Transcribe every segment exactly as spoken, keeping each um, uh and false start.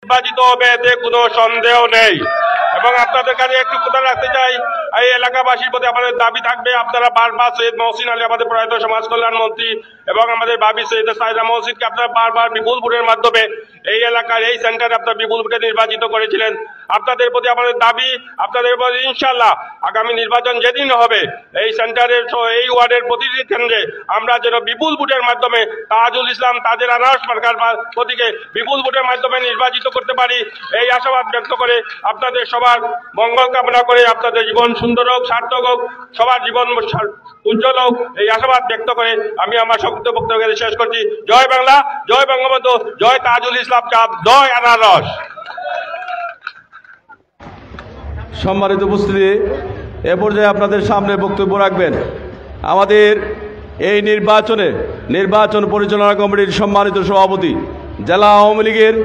নির্বাচিত হবে, এতে কোনো সন্দেহ নেই। এবং আপনাদের কাছে একটু কথা রাখতে চাই, এই এলাকাবাসীর প্রতি আমাদের দাবি থাকবে, আপনারা বারবার সৈয়দ মহসিন আলী, আমাদের প্রয়াত সমাজ কল্যাণ মন্ত্রী, এবং আমাদের ভাবি সৈয়দ সাইদা মহসিনকে আপনারা বারবার বিপুল ভোটের মাধ্যমে এই এলাকার এই সেন্টারে আপনারা বিপুল ভোটে নির্বাচিত করেছিলেন। আপনাদের প্রতি আমাদের দাবি, আপনাদের প্রতি ইনশাআল্লাহ আগামী নির্বাচন যেদিন হবে, এই সেন্টারের সহ এই ওয়ার্ডের প্রতিটি কেন্দ্রে আমরা যেন বিপুল ভোটের মাধ্যমে তাজুল ইসলাম, তাজের আনারস মার্কার বা প্রতীকে বিপুল ভোটের মাধ্যমে নির্বাচিত করতে পারি, এই আশাবাদ ব্যক্ত করে, আপনাদের সবার মঙ্গল কামনা করে, আপনাদের জীবন সুন্দর হোক, সার্থক হোক, সবার জীবন সা-, উজ্জ্বল হোক, এই আশাবাদ ব্যক্ত করে আমি আমার সংক্ষিপ্ত বক্তব্য এখানে শেষ করছি। জয় বাংলা, জয় বঙ্গবন্ধু, জয় তাজুল ইসলাম চাঁদ, জয় আনারস। সম্মানিত উপস্থিতি, এ পর্যায়ে আপনাদের সামনে বক্তব্য রাখবেন আমাদের এই নির্বাচনে নির্বাচন পরিচালনা কমিটির সম্মানিত সভাপতি, জেলা আওয়ামী লীগের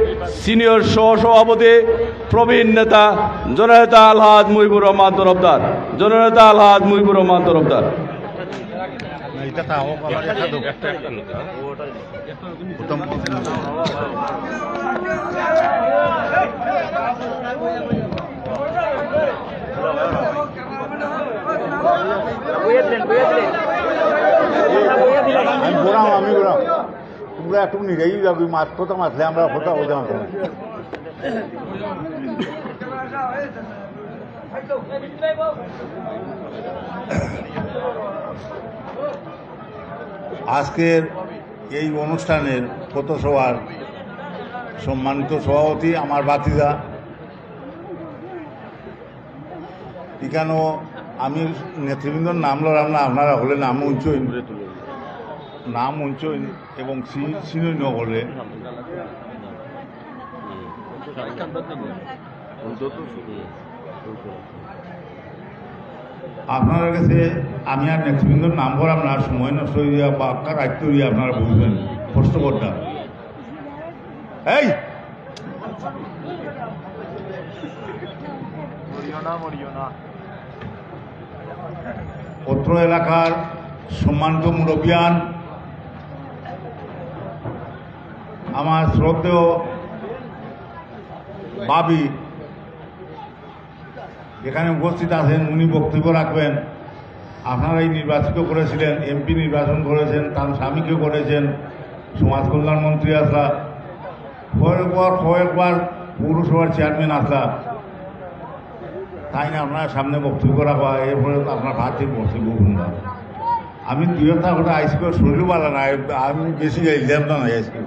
সিনিয়র সহ সভাপতি, প্রবীণ নেতা, জননেতা আলহাজ মুহিবুর রহমান তরফদার। জননেতা আলহাজ মুহিবুর রহমান তরফদার। আমি ঘুরাম, আমি ঘুরাম। তোমরা একটু নিজেই যাবি, মাছ কথা মাছলে আমরা কথা ওই জানতে না। আজকের এই অনুষ্ঠানের পথসভার সম্মানিত সভাপতি আমার ভাতিজা, এখানো আমি নেতৃবৃন্দর নাম লড়াম না, আপনারা হকলে নাম উঞ্চইন, নাম উঞ্চইন এবং চিনইন হকলে। আপনারার গেছে আমি আর নেতৃবৃন্দর নাম করাম না, সময় নষ্ট অইয়া বা আক্কা রাখতে অইয়া আপনারা বুঝবেন, কষ্ট করতাম। এই অত্র এলাকার সম্মানিত মুরব্বিয়ান, আমার শ্রদ্ধেয় ভাবি এখানে উপস্থিত আছেন, উনি বক্তব্য রাখবেন। আপনারাই নির্বাচিত করেছিলেন, এমপি নির্বাচন করেছেন, তার স্বামীকে করেছেন, সমাজ কল্যাণ মন্ত্রী আছলা, কয়েকবার কয়েকবার পৌরসভার চেয়ারম্যান আছলা। তাইন আপনার সামনে বক্তব্য রাখবা, এরপরে তো আপনার প্রার্থীর বক্তব্য শুনবা। আমি দুই একটা কথা আইসকে শরীর ভালা নাই, আমি বেশি গাইলাম না আইসকে।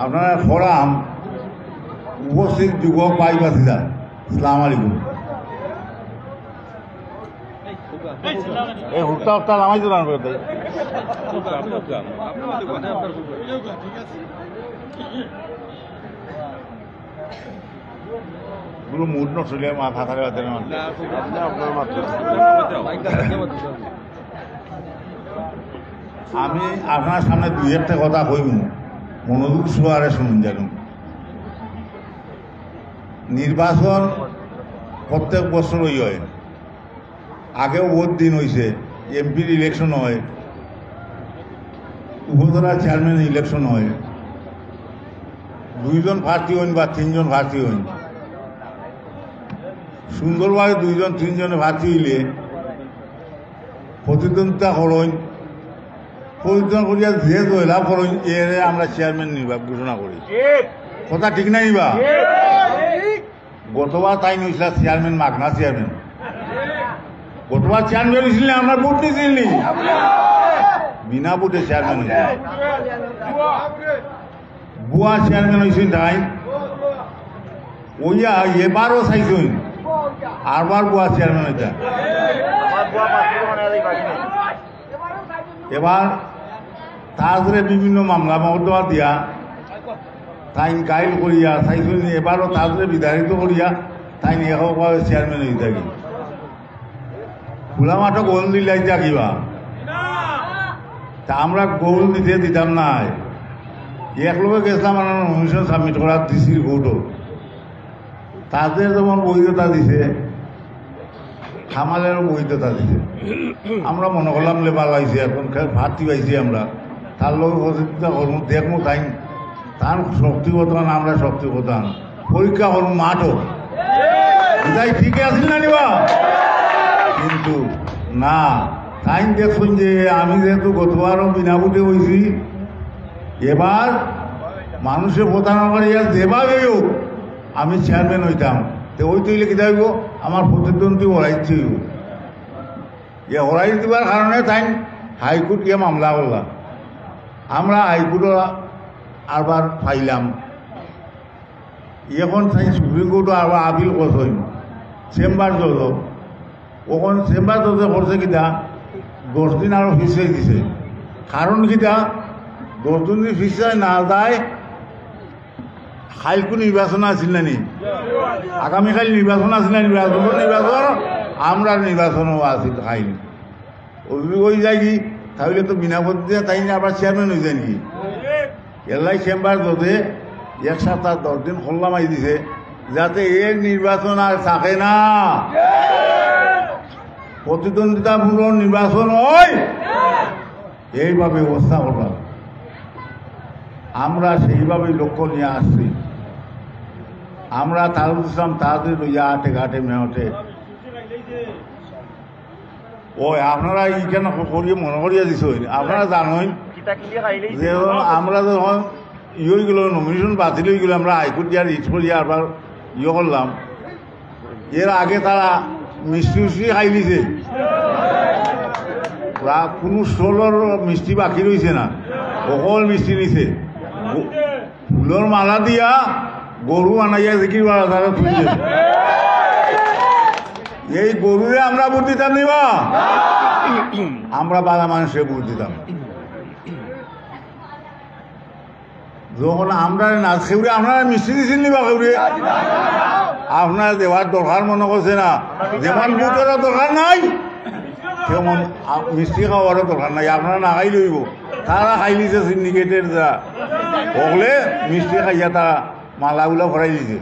আপনারা ফরাম উপস্থিত যুবক ভাই বাসিদা, আসসালামু আলাইকুম। এই হুট্টা হুট্টা নামাই তো দান করে দেয়। পুরো মুড নষ্ট হইলে মা ফাতারে বাতে না। আপনার মাত্র আমি আপনার সামনে দুই একটা কথা কইমু, মনোযোগ সহকারে শুনুন যেন। নির্বাচন প্রত্যেক বছরই হয়, আগেও বহুত দিন হইছে, এমপির ইলেকশন হয়, উপজেলা চেয়ারম্যান ইলেকশন হয়, দুইজন প্রার্থী হইন বা তিনজন প্রার্থী হইন, সুন্দরভাবে দুইজন তিনজনে প্রার্থী হইলে প্রতিদ্বন্দ্বিতা করইন, প্রতিদ্বন্দ্বিতা করিয়া যে জয়লাভ করইন, এরে আমরা চেয়ারম্যান নির্বাচন ঘোষণা করি। কথা ঠিক নাই বা? গতবার তাইন অইছিলা চেয়ারম্যান, মাগনা চেয়ারম্যান। গতবার চেয়ারম্যান অইছিল না, আমরা ভোট দিছিল নি? বিনা ভোটে চেয়ারম্যান অইছিল। ভুয়া চেয়ারম্যান অইছইন তাইন। অইয়া এবারও চাইছইন আরবার ভুয়া চেয়ারম্যান অইতা। এবার তাজরে বিভিন্ন মামলা মকদ্দমা দিয়া তাইন গাইল করিয়া চাইছইন, এবারও তাজরে বিতাড়িত করিয়া তাইন এককভাবে চেয়ারম্যান অইতা গি। খোলা মাঠো গোল দিলাই থাকিবা। তা আমরা গোল দিতে দিতাম না। এক লগে গেছিলাম আমরা নমিনেশন সাবমিট করার ডিসির কোর্টো। তাজরে যেমন বৈধতা দিছে, কামালেরও বৈধতা দিছে। আমরা মনে করলাম লে ভালা অইছে, এখন খে-, প্রার্থী পাইছি আমরা, তার লগে প্রতিদ্বন্দ্বিতা করমু, দেখমু তাইন তান শক্তি প্রধান, আমরা শক্তি প্রধান। পরীক্ষা করুন মাঠও। বুঝাই ঠিক আছিল না নিবা? কিন্তু না, তাইন দেখছইন যে আমি যেহেতু গতবারও বিনা ভোটে অইছি, এবার মানুষে প্রতারণা করিয়া যেভাবেই হোক আমি চেয়ারম্যান অইতাম। তে অই তইলে কিতা অইব? আমার প্রতিদ্বন্দ্বী হরাইতে অইব। এ হরাই দিবার কারণে তাইন হাইকোর্ট গিয়া মামলা করলা। আমরা হাইকোর্টও আরবার পাইলাম। এখন তাইন সুপ্রিম কোর্টও আরবার আপিল করছইন, চেম্বার জজও। অখন চেম্বার জজে করছে কিতা, দশ দিন আরো পিছাই দিছে। কারণ কিতা, দশ দিন যদি পিছাই না যায়, কাইলকু নির্বাচন আছিল না নি? আগামীকাইল নির্বাচন আছিল না নি? নির্বাচন, নির্বাচন, আমরার নির্বাচনও আছিল কাইল। অউ অই যায় কি, তাইলে তো বিনা ভোটে তাইন আবার চেয়ারম্যান অই যাইন কি? এরলাগি চেম্বার জজে এক সপ্তাহ দশ দিন খোল্লা মারি দিছে, যাতে এর নির্বাচন আর থাকে না, প্রতিদ্বন্দ্বিতামূলক নির্বাচন হয়। এইভাবে ব্যবস্থা করলাম। আমরা সেইভাবেই লক্ষ্য নিয়া আসছি। আমরা তারুল ইসলাম তাজরে লইয়া আটে ঘাটে মেহটে। ওই আপনারা ইখান করিয়া মনে করিয়া দিছইন, আপনারা জানইন কিতা কিলি খাইলেই যে যে আমরা যখন ইয়ে অই গেল, নমিনেশন বাতিল অই গেল, আমরা হাইকোর্ট গিয়া রিট করিয়া আবার ইয়ে করলাম। এর আগে তারা মিষ্টি উষ্টি খাইলিছে, প্রায় কোনো স্টলর মিষ্টি বাকি রইছে না, হকল মিষ্টি নিছে। গো-, ফুলর মালা দিয়া গরু বানাইয়া জিকির বাড়া তারা তুলছে। এই গরুরে আমরা ভোট দিতাম নিবা? আমরা বালা মানুষে ভোট দিতাম। যখন আমরা না খেউরে, আপনারা মিষ্টি দিছিল নিবা খেউরে? আপনারা দেওয়ার দরকার মনে করছে না, যেমন ভোটেরও দরকার নাই, তেমন আ-, মিষ্টি খাওয়ারও দরকার নাই। আপনারা না খাইলে অইব, তারা খাইলিছে সিন্ডিকেটের যা হকলে মিষ্টি খাইয়া তারা মালাগুলা ভরাই দিছে।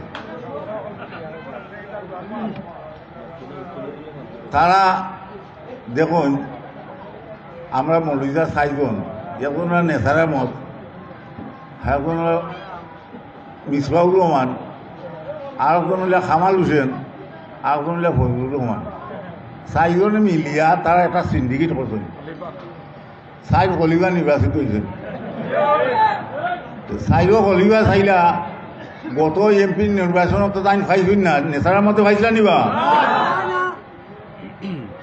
তারা দেখইন, আমরা মৌলভীবাজার চাইরজন, একজন হইল নেছার আহমদ, একজন হইল মিসবাহুর রহমান, আর একজন হইল কামাল হোসেন, আর একজন হইল ফজলুর রহমান। চাইরজনে মিলিয়া তারা একটা সিন্ডিকেট করছইন। চাইর খলিফা নির্বাচিত অইছইন। তো চাইরো খলিফা চাইলা, গত এমপি নির্বাচনত তো তাইন পাইছইন না, নেছার আহমদে পাইছলা নিবা?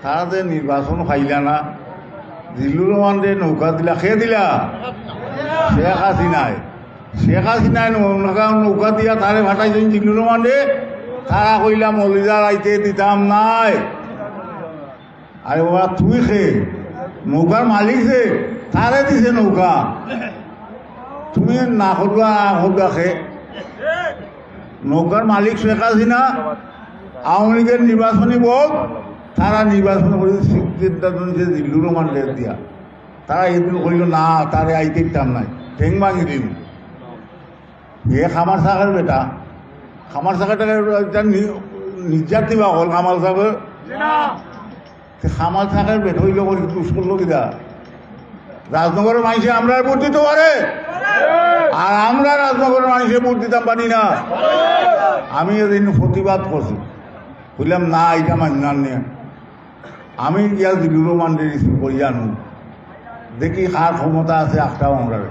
তারা যে নির্বাচন পাইলা না, জিল্লুর রহমানরে নৌকা দিলা, কে দিলা? শেখ হাসিনায়। শেখ হাসিনায় নৌকা, নৌকা দিয়া তারে পাঠাইছইন জিল্লুর রহমানরে, তারা কইলা মৌলভীবাজার আইতে দিতাম নায়। আরে বাবা, তুই কে? নৌকার মালিক যে, তারে দিছে নৌকা। তুমি না করবা, না করবা কে? নৌকার মালিক শেখ হাসিনা, আওয়ামী লীগের নির্বাচনী বল, তারা নির্বাচন করে সিদ্ধান্ত নিছে জিল্লুর রহমানরে দিয়া। তারা এদিন কইল, "না, তারে আইতে দিতাম নায়, ঠেং ভাঙি দিমু।" এ কামাল সাহেবের বেটা, কামাল সাহেব একটা নি-, নির্যাতিবা হল কামাল সাহেব। তে কামাল সাহেবের বেটা অইল করি দুষ করলো কিতা? রাজনগরের মানুষে আমরারে ভোট দিতো পারে, আর আমরা রাজনগরের মানুষে ভোট দিতাম পারি না। আমি এদিন প্রতিবাদ করছি, কইলাম, "না, এটা মানলাম না।" আমি গিয়া জিল্লুর রহমানরে রিসিভ করিয়া আনমু, দেখি কার ক্ষমতা আছে, আখটাও আমরারে।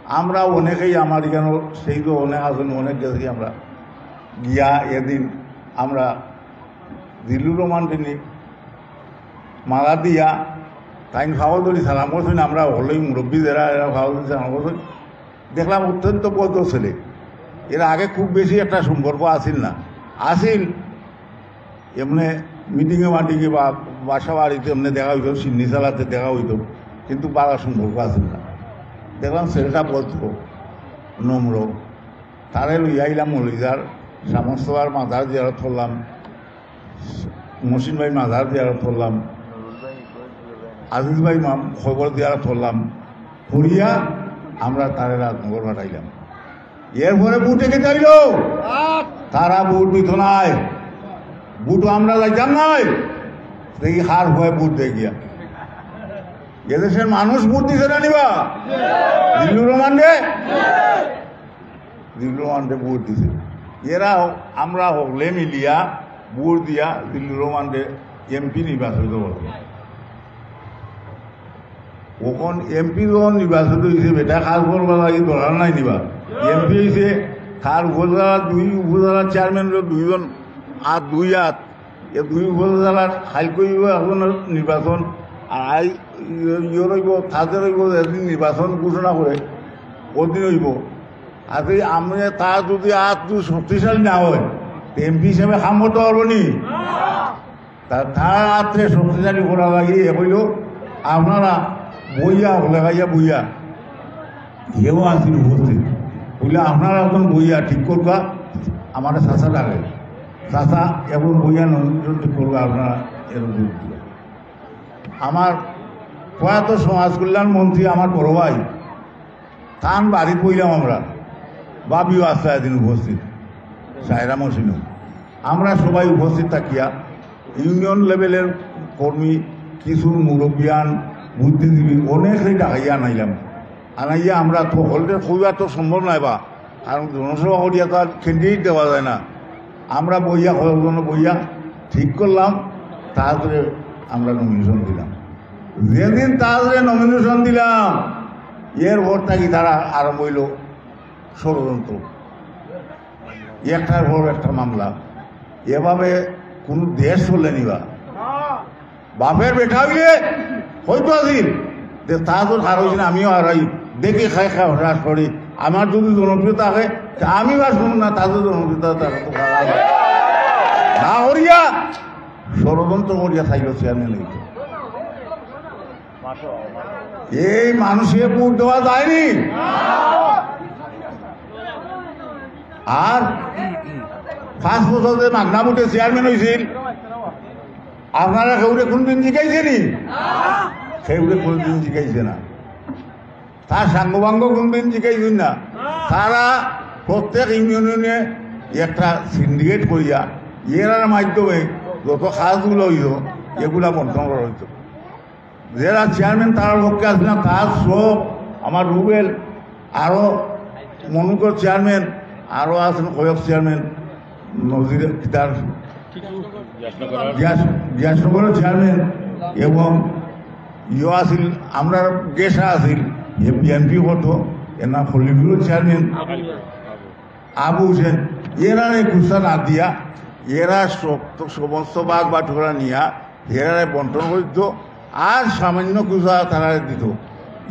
আমরা অনেকেই, আমার এখানো সেই তো অনেক আছইন, অনেক গেছি আমরা। গিয়া এদিন আমরা জিল্লুর রহমানরে নি মালা দিয়া, তাইন পাও ধরি সালাম করছইন, আমরা হকলেউ মুরব্বি যেরা, এরা পাও ধরি সালাম করছইন। দেখলাম অত্যন্ত ভদ্র ছেলে, এর আগে খুব বেশি একটা সম্পর্ক আছিল না, আছিল এমনে মিটিংয়ে মাটিংয়ে বা বাসা বাড়িতে এমনে দেখা অইতো, সিন্নি চালাতে দেখা অইতো, কিন্তু বালা সম্পর্ক আছিল না। দেখলাম ছেলেটা ভদ্র, নম্র, তারে লইয়া আইলাম মৌলভীবাজার, শামসুর মাজার জিয়ারত করলাম, মহসিন ভাই মাজার জিয়ারত করলাম, আজিজ ভাই মা-, কবর জিয়ারত করলাম, করিয়া আমরা তারে রাজনগর পাঠাইলাম। এরপরে ভোটে কে চাইল? তারা ভোট দিত নায়, ভোট আমরা যাইতাম নায়। দেখি কার ভয়ে ভোট দেয় গিয়া। এদেশের মানুষ ভোট দিছে না নিবা? জিল্লুর রহমানরে। জিল্লুর রহমানরে ভোট দিছে। এরা হ-, আমরা হকলে মিলিয়া ভোট দিয়া জিল্লুর রহমানরে এমপি নির্বাচিত করছে। অখন এমপি যখন নির্বাচিত অইছে, বেটা কাজ করবার লাগি দরকার নাই নিবা। এমপি অইছে, তার উপজেলা, দুই উপজেলার চেয়ারম্যান অইলো দুইজন, আর দুই হাত, এ দুই উপজেলার কাইলকে অইবো এখন নির্বাচন, আর আই ইয়ে অইবো, তাদের অইবো, যেদিন নির্বাচন ঘোষণা করে, ওদিন অইবো। আর এই আমরা তা যদি আর তুই শক্তিশালী না হয়, এমপি হিসাবে কাম করতে পারবো নি? তা, তার আত্রে শক্তিশালী করা লাগে, এ কইল, আপনারা বইয়া, লাগাইয়া বইয়া, এও আছিল উপস্থিত। বললে, "আপনারা এখন বইয়া ঠিক করবা, আমার চাচা ডাকে। চাচা এখন বইয়া নমিনেশন ঠিক করবা, আপনারা এরকম ভোট দিবা।" আমার প্রয়াত সমাজ কল্যাণ মন্ত্রী, আমার বড় ভাই, তান বাড়িত বইলাম আমরা, ভাবিও আছে এদিন উপস্থিত, সায়রা মহসিনও। আমরা সবাই উপস্থিত থাকিয়া ইউনিয়ন লেভেলের কর্মী, কিছু মুরব্বিয়ান, বুদ্ধিজীবী, অনেকেই ডাকাইয়া আনাইলাম। আনাইয়া আমরা তো হলতে খুব এত সম্ভব নয় বা, কারণ জনসভা করিয়া তো আর ক্যান্ডিডেট দেওয়া যায় না। আমরা বইয়া, কয়েকজন বইয়া ঠিক করলাম, তারপরে আমরা নমিনেশন দিলাম। যেদিন তাদের নমিনেশন দিলাম, এর পর থাকি তারা আরম্ভ হইল ষড়যন্ত্র, একটার পর একটা মামলা। এভাবে কোনো দেশ চলে নিবা। বাপের বেটা হইলে হয়তো আছিল যে তা তো হার হইছে না, আমিও হারাই, দেখি খাই খাই হঠাৎ করি। আমার যদি জনপ্রিয়তা থাকে, তা আমি বাঁচব না, তাদের জনপ্রিয়তা থাকে তো খারাপ। না হরিয়া ষড়যন্ত্র করিয়া থাকলো চেয়ারম্যান হইতে। এই মানুষে ভোট দেওয়া যায়নি। আর পাঁচ বছর যে মাগনা ভোটে চেয়ারম্যান হইছিল, আপনারা কেউরে কোনদিন জিকাইছে নি? কেউরে কোনদিন জিকাইছে না। তার সাঙ্গবাঙ্গ কোনদিন জিকাইছেন না। তারা প্রত্যেক ইউনিয়নে একটা সিন্ডিকেট করিয়া এরার মাধ্যমে যত কাজগুলো হইল, এগুলা বন্টন করা হইতো। যারা চেয়ারম্যান তারার পক্ষে আছে না, তার সব আমার রুবেল, আরো মনুকর চেয়ারম্যান, আরো আছেন কয়েক চেয়ারম্যান, নজির কিতার গ্যাস, গ্যাসনগরের চেয়ারম্যান এবং ইয়ো আছিল, আমরা গেসা আছিল, এ বিএনপি করতো, এর নাম খলিলুর চেয়ারম্যান। আবু হোসেন, এরারে কুসা না দিয়া, এরা সব-, সমস্ত ভাগ বাটোয়ারা নিয়া, এরারে বন্টন করিত, আর সামান্য কুসা তারা দিত।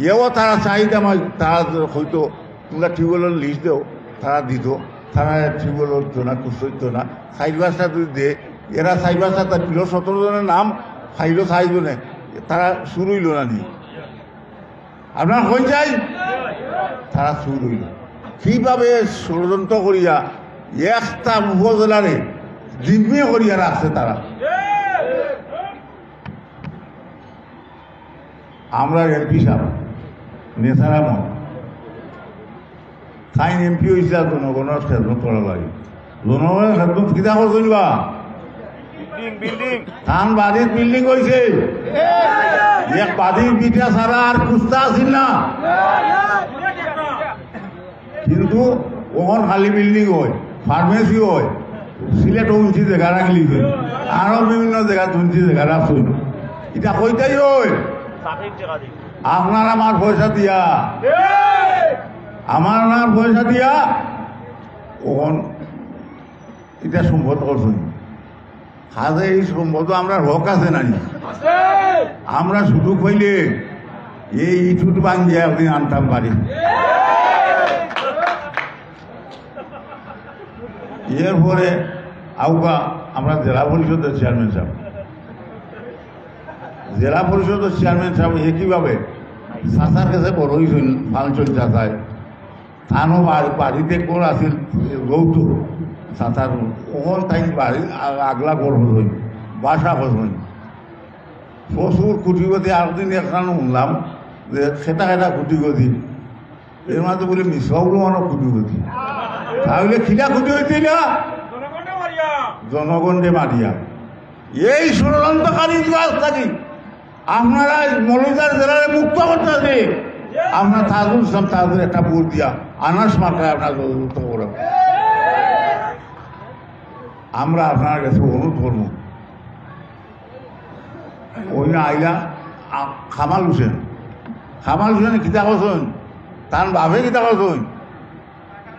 এও তারা চাইতে আমার, তারা হয়তো তোমরা টিউবওয়েলের লিস্ট দেও, তারা দিত, তারা টিউবওয়েল হইতো না, কুসা হইতো না, চাইর পাঁচটা যদি দে, এরা চাইর পাঁচটা তার দিল সতেরো জনের নাম, খাইল চাইর জনে, তারা শুরু হইল না নি। আপনার হয়ে যায়, তারা চুর হইল। কিভাবে ষড়যন্ত্র করিয়া একটা উপজেলারে জিম্মি করিয়া রাখছে তারা। আমরা এমপি সাহেব, নেতারা মন, তাই এমপি হয়েছে আর জনগণের খেদমত করা লাগে। জনগণের খেদমত কিতা করছেন বা? Building, building. তান বাড়ির বিল্ডিং হইছে, এক বাড়ির বিটা ছাড়া আর কুস্তা আছিল না। কিন্তু ওখান খালি বিল্ডিং হয়, ফার্মেসি হয়, সিলেটও উঞ্চি জায়গা রাখলি হয়, আরো বিভিন্ন জায়গা উঞ্চি জায়গা রাখছুন। এটা কইতাই হয়, আপনার আমার পয়সা দিয়া, আমার আমার পয়সা দিয়া ওখান এটা সম্পদ করছুন। কাজে এই সম্পদ আমরা হক আছে নানি? আমরা সুযোগ পাইলে এই ইটুট ভাঙ্গিয়া একদিন আনতাম পারি। এরপরে আউকা আমরা জেলা পরিষদের চেয়ারম্যান সাহেব, জেলা পরিষদের চেয়ারম্যান সাহেব একইভাবে চাচার কাছে বড় হয়েছেন, ফাংশন চাচায়। তানো বাড়ি, বাড়িতে ঘর আছিল, গৌত, চাচার ওখান তাই বাড়ি আ-, আগলা ঘর হইল, বাসা হইল। শ্বশুর কুটিপতি, আরেকদিন একখান শুনলাম যে খেটা খেটা কুটিপতি, এর মাঝে বলে মিসবাউল আমার কুটিপতি। তাহলে খিলা কুটি হইতে না? জনগণকে মারিয়া। এই ষড়যন্ত্রকারী ইতিহাস থাকি আপনারা মৌলভীবাজার জেলারে মুক্ত করতে হবে। আপনার তাজুল ইসলাম তাজুল একটা ভোট দিয়া আনাস মার্কায় আপনার জয়যুক্ত করো। আমরা আপনার কাছে অনুরোধ করবো, ওই না আইলা, আ, কামাল হোসেন, কামাল হোসেন কিতা করছইন, তান বাপে কিতা করছইন,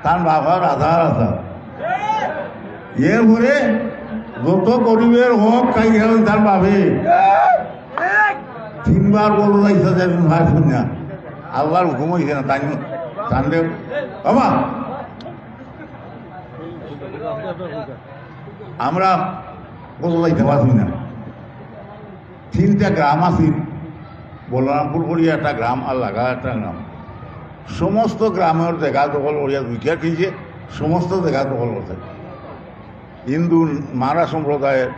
তান বাবার আধার আছে। এরপরে যত গরিবের হক খাই গেলেন তার বাপে। তিনবার বলো যাইছে যে আমি ভাই শুনিয়া। আল্লাহর হুকুম হইছে না, তাই না? জানলে বাবা, আমরা বলো যাইতে পারছি না। তিনটা গ্রাম আছিল, বলরামপুর করিয়া একটা গ্রাম আর লাগা একটা গ্রাম। সমস্ত গ্রামের জায়গা দখল করিয়া দুইটা কিনছে, সমস্ত জায়গা দখল করছে। হিন্দু, মারা সম্প্রদায়ের,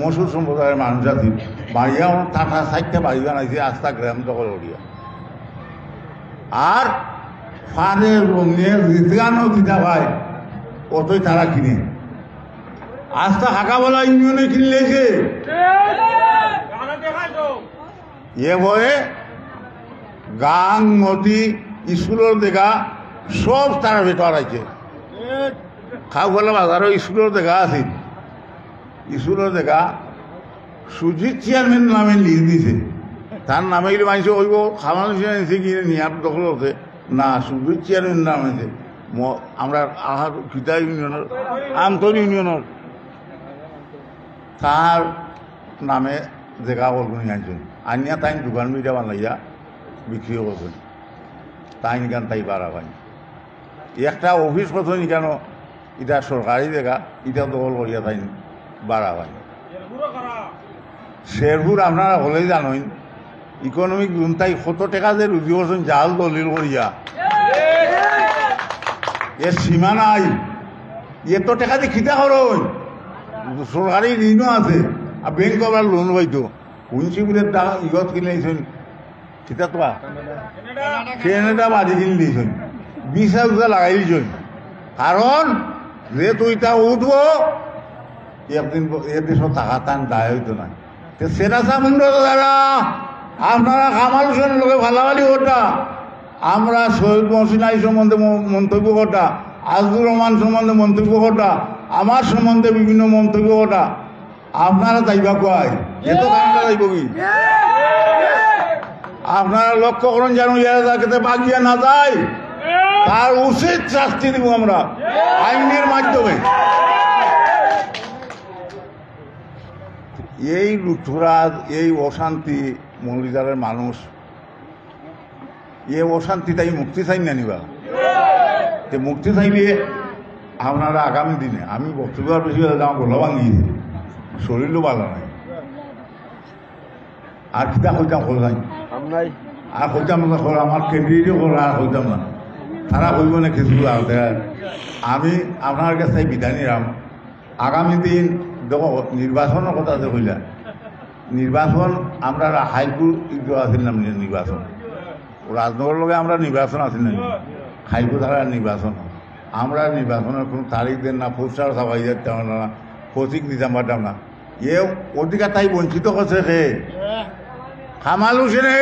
মসুর সম্প্রদায়ের মানুষ আছিল, বাড়িয়া ওর থাকা চারটা বাড়ি বানাইছে, আস্তা গ্রাম দখল করিয়া। আর ফারে রঙে রিজগানো দিতা ভাই, অতই তারা কিনে। আস্তা হাকাবলা ইউনিয়নে কিনলেছে। এ ভয়ে গাং, নদী, স্কুলের জায়গা সব তারা বেটা হারাইছে। খাওয়ালা বাজারও স্কুলের জায়গা আছিল, স্কুলের জায়গা সুজিত চেয়ারম্যান নামে লিজ দিছে। তার নামে ইলে মানুষে কইব, খামাল হোসেন এসে গিয়ে নিয়ার দখল হতে না, সুজিত চেয়ারম্যান নামে আছে। ম-, আমরা আহার কিতা ইউনিয়নের, আমতল ইউনিয়নের, তার নামে জায়গা করবেন আনছেন, আনিয়া তাই দোকান মিটা বানাইয়া বিক্রিও করবেন। তাই নিকান তাই বাড়া পাই। একটা অফিস কত নিকানো, এটা সরকারি জায়গা, এটা দখল করিয়া তাই বাড়া পাই। শেরপুর আপনারা হলেই জানেন, ইকোনমিক জোন তাই কত টাকা যে রুজি করছেন জাল দলিল করিয়া, এর সীমা নাই। এত টাকা দিয়ে খিতা করইন, সরকারি ঋণও আছে, আর ব্যাংক আবার লোন পাইতো। হুনছি বলে তা ইগত কিনে আইছেন, কিতা তো কানাডা বাড়ি কিনে দিয়েছেন, বিশ হাজার লাগাই দিয়েছেন। কারণ যে তুই তা উঠবো, একদিন এ দেশও থাকা তান দায় হইতো না। তে সেরা সামুন্ডা দাদা, আপনারা কামাল হোসেনের লোকে ফালাফালি করতা, আমরা শহীদ মহসিন আলী সম্বন্ধে ম-, মন্তব্য করতা, আজদুর রহমান সম্বন্ধে মন্তব্য করতা, আমার সম্বন্ধে বিভিন্ন মন্তব্য করতা, আপনারা যাইবা কই? এত কানাডা যাইব কি? আপনারা লক্ষ্য করুন যেন এরা যাতে বাগিয়া না যায়, তার উচিত শাস্তি দিব আমরা আইনের মাধ্যমে। এই লুটতরাজ, এই অশান্তি, মৌলভীবাজারের মানুষ, এ অশান্তি তাই মুক্তি চাই না নিবা? তে মুক্তি চাইলে আপনারা আগামী দিনে, আমি বক্তব্য আর বেশি বললে আমার গলা ভাঙি গেছে, শরীরও ভালো নাই। আর কিতা কইতাম কইলাম? আমরাই আর কইতাম না, কর আমার ক্যান্ডিডেটও কর আর কইতাম না। তারা কইব না কিছু আলাদা। আমি আপনার কাছে বিদায় নিলাম। আগামী দিন দেখো নির্বাচনের কথা যে কইলা, নির্বাচন আমরা হাইকোর্ট ইগু আছিল না নির্বাচন, রাজনগর লগে আমরা নির্বাচন আছিল না, হাইকোর্ট আর নির্বাচন। আমরা নির্বাচনের কোনো তারিখ দেন না, পোস্টার ছাপাই দিতাম না, প্রতীক দিতাম পারতাম না। এ অধিকার তাই বঞ্চিত করছে কে? কামাল হোসেনে।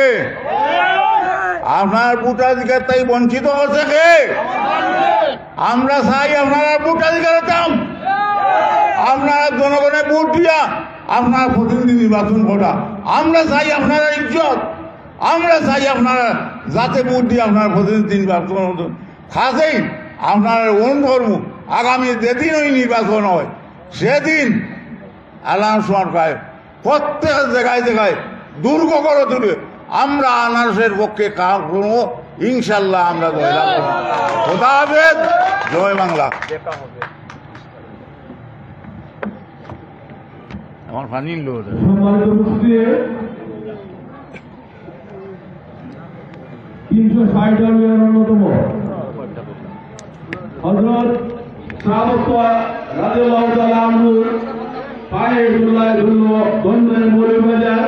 আপনার ভোটাধিকার তাই বঞ্চিত করছে কে? আমরা চাই আপনারা ভোটাধিকার দাম, আপনারা জনগণে ভোট দিয়া আপনারা প্রতিনিধি নির্বাচন করা। আমরা চাই আপনারা ইজ্জত, আমরা চাই আপনারা যাতে ভোট দিয়ে আপনারা প্রতিনিধি নির্বাচন করতে। কাজেই আপনারা অনুরোধ করব, আগামী যেদিন ওই নির্বাচন হয়, সেদিন আনারস মার্কায় প্রত্যেক জায়গায় জায়গায় দুর্গ করে তুলে আমরা আনারসের পক্ষে কাজ করবো। ইনশাল্লাহ আমরা জয়লাভ করবো। খোদা হাফেজ, জয় বাংলা। আমার পানির লোড। সম্মানিত উপস্থিতি, তিনশো ষাট জন মেয়র অন্যতম হযরত শাহ মুস্তফা রাদিয়াল্লাহু তাআলা আনহু পায়ের ধুলায় ধন্য, ধন্য মৌলভীবাজার।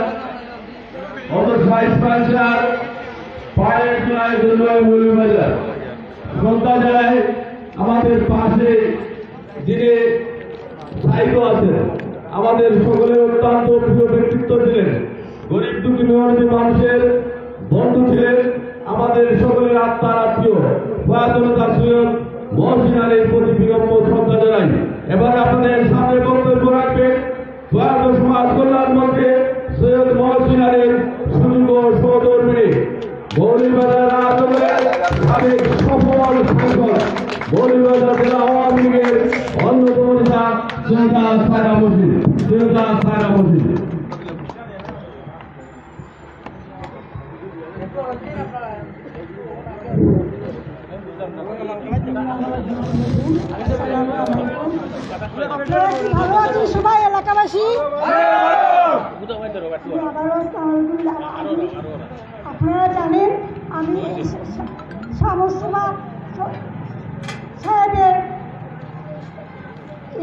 হযরত শাহ ইসমাইল শাহ পায়ের ধুলায় ধন্য মৌলভীবাজার। শ্রদ্ধা জানাই আমাদের পাশে যিনি সাহিত্য আছেন, আমাদের সকলের অত্যন্ত প্রিয় ব্যক্তিত্ব ছিলেন। গরিব দুঃখী মেহনতি মানুষের বন্ধু ছিলেন, আমাদের সকলের আত্মার আত্মীয় প্রয়াত নেতা সৈয়দ মহসিন আলীর প্রতি বিনম্র শ্রদ্ধা জানাই। এবার আপনাদের সামনে বক্তব্য রাখবেন প্রয়াত সমাজ কল্যাণ মন্ত্রী সৈয়দ মহসিন আলীর সুযোগ্য সহধর্মিণী, মৌলভীবাজার আট নম্বরের সাবেক সফল সাংসদ, মৌলভীবাজার জেলা আওয়ামী লীগের অন্যতম নেতা সৈয়দা সায়রা মহসিন। সৈয়দা সায়রা মহসিন। আপনারা কি ভালো আছেন সবাই এলাকাবাসী? আবারও আসসালামু আলাইকুম। আমি, আপনারা জানেন, আমি এই সা-, সা-, শামসুমা সাহেবের,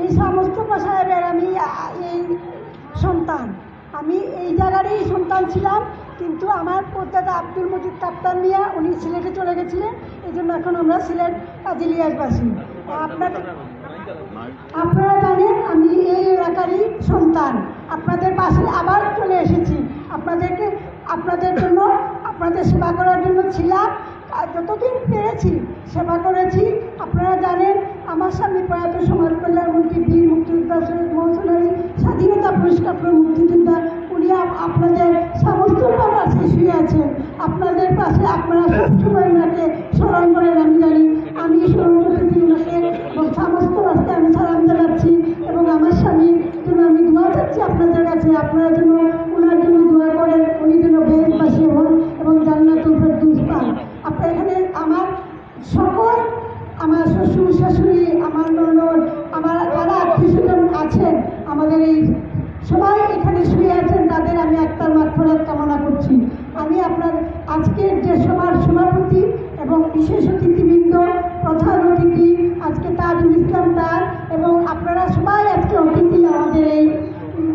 এই শামসুমা সাহেবের আমি, আ, এই সন্তান। আমি এই জায়গারই সন্তান ছিলাম, কিন্তু আমার পরদাদা আব্দুল মজিদ কাপ্তান মিয়া, উনি সিলেটে চলে গেছিলেন, এই জন্য এখন আমরা সিলেট কাজিলিয়াসবাসী। আপনাদের, আপনারা জানেন, আমি এই এলাকারই সন্তান। আপনাদের পাশে আবার চলে এসেছি, আপনাদেরকে, আপনাদের জন্য, আপনাদের সেবা করার জন্য ছিলাম। আর যতদিন পেরেছি সেবা করেছি। আপনারা জানেন, আমার স্বামী প্রয়াত সমাজ কল্যাণ মন্ত্রী বীর মুক্তিযোদ্ধা সৈয়দ মহসিন আলী, স্বাধীনতা পুরস্কার প্রাপ্ত মুক্তিযোদ্ধা, উনি আপ-, আপনাদের সমস্ত পাশে শুয়ে আছেন। আপনাদের পাশে আপনারা সবসময় ওনাকে স্মরণ করেন, আমি জানি। আমি স্মরণ করতেছি ওনাকে এবং সমস্ত রাস্তায় আমি সালাম জানাচ্ছি এবং আমার স্বামীর জন্য আমি দোয়া চাচ্ছি আপনাদের কাছে। আপনারা যেন ওনার জন্য দোয়া করেন, উনি যেন বেহেশতবাসী হন এবং জান্নাতুল ফেরদৌস পান। আপনারা এখানে আমার সকল, আমার শ্বশুর শাশুড়ি, আমার ননদ, আমার যারা আত্মীয় স্বজন আছেন, আমাদের এই সবাই এখানে শুয়ে আছেন, তাদের আমি আত্মার মাগফিরাত কামনা করছি। আমি আপনার আজকের যে সভার সভাপতি এবং বিশেষ অতিথিবৃন্দ, প্রধান অতিথি আজকে তাজুল ইসলাম তাজ, এবং আপনারা সবাই আজকে অতিথি আমাদের এই, উম,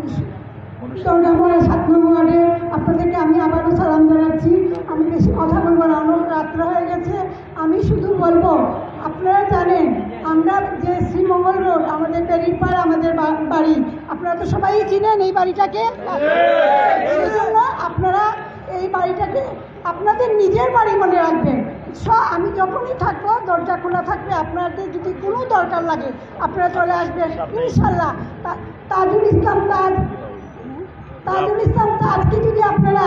দরগাপাড়া সাত নম্বর ওয়ার্ডে আপনাদেরকে আমি আবারও সালাম জানাচ্ছি। আমি বেশি কথা বলবো না, অনেক রাত্র হয়ে গেছে। আমি শুধু বলবো, আপনারা জানেন, আমরা যে শ্রীমঙ্গল রোড, আমাদের বেরিরপাড় আমাদের বা-, বাড়ি, আপনারা তো সবাই চিনেন এই বাড়িটাকে। সেই জন্য আপনারা এই বাড়িটাকে আপনাদের নিজের বাড়ি মনে রাখবেন। স-, আমি যখনই থাকবো, দরজা খোলা থাকবে। আপনাদের যদি কোনো দরকার লাগে, আপনারা চলে আসবেন ইনশাল্লাহ। তা-, তাজুল ইসলাম তাজ, তাজুল ইসলাম তাজকে যদি আপনারা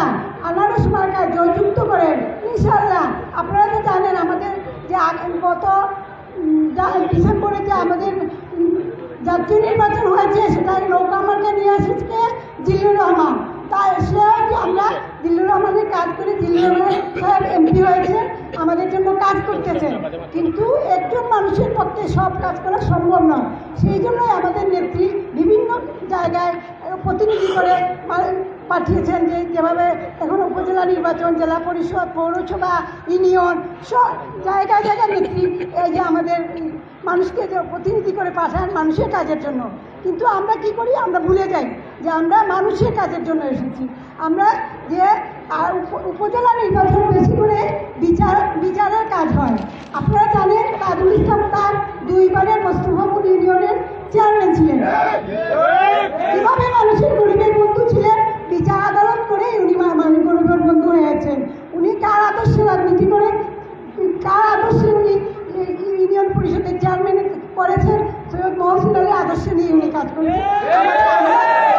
আনারস মার্কায় জয়যুক্ত করেন, ইনশাল্লাহ, আপনারা তো জানেন, আমাদের যে আগ-, গত, উম, যা-, ডিসেম্বরে যে আমাদের, উম, জাতীয় নির্বাচন হয়েছে, সেটা নৌকা মার্কা নিয়ে এসেছে জিল্লুর রহমান। তাই সে হচ্ছে, আমরা জিল্লুর রহমানের কাজ করি, জিল্লুর রহমান সাহেব এমপি হয়েছে, আমাদের জন্য কাজ করতেছে। কিন্তু একজন মানুষের পক্ষে সব কাজ করা সম্ভব নয়। সেই জন্যই আমাদের নেত্রী বিভিন্ন জায়গায় প্রতিনিধি করে পা-, পাঠিয়েছেন, যে যেভাবে এখন উপজেলা নির্বাচন, জেলা পরিষদ, পৌরসভা, ইউনিয়ন, সব জায়গায় জায়গায় নেত্রী এই যে আমাদের মানুষকে যে প্রতিনিধি করে পাঠান মানুষের কাজের জন্য। কিন্তু আমরা কি করি? আমরা ভুলে যাই যে আমরা মানুষের কাজের জন্য এসেছি। আমরা যে, আহ, উপ-, উপজেলা নির্বাচন বেশি করে বিচার, বিচারের কাজ হয়। আপনারা জানেন, তাজুল ইসলাম তার দুইবারের মোস্তফাপুর ইউনিয়নের চেয়ারম্যান ছিলেন। কিভাবে মানুষের গরিবের বন্ধু ছিলেন, বিচার আদালত করে উনি মা-, মানুষ গরিবের বন্ধু হয়েছেন। উনি কার আদর্শে রাজনীতি করে, কার আদর্শে উনি ই-, ইউনিয়ন পরিষদের চেয়ারম্যান করেছেন, সৈয়দ মহসিন আলীর আদর্শ নিয়ে উনি কাজ করেছেন। আমরা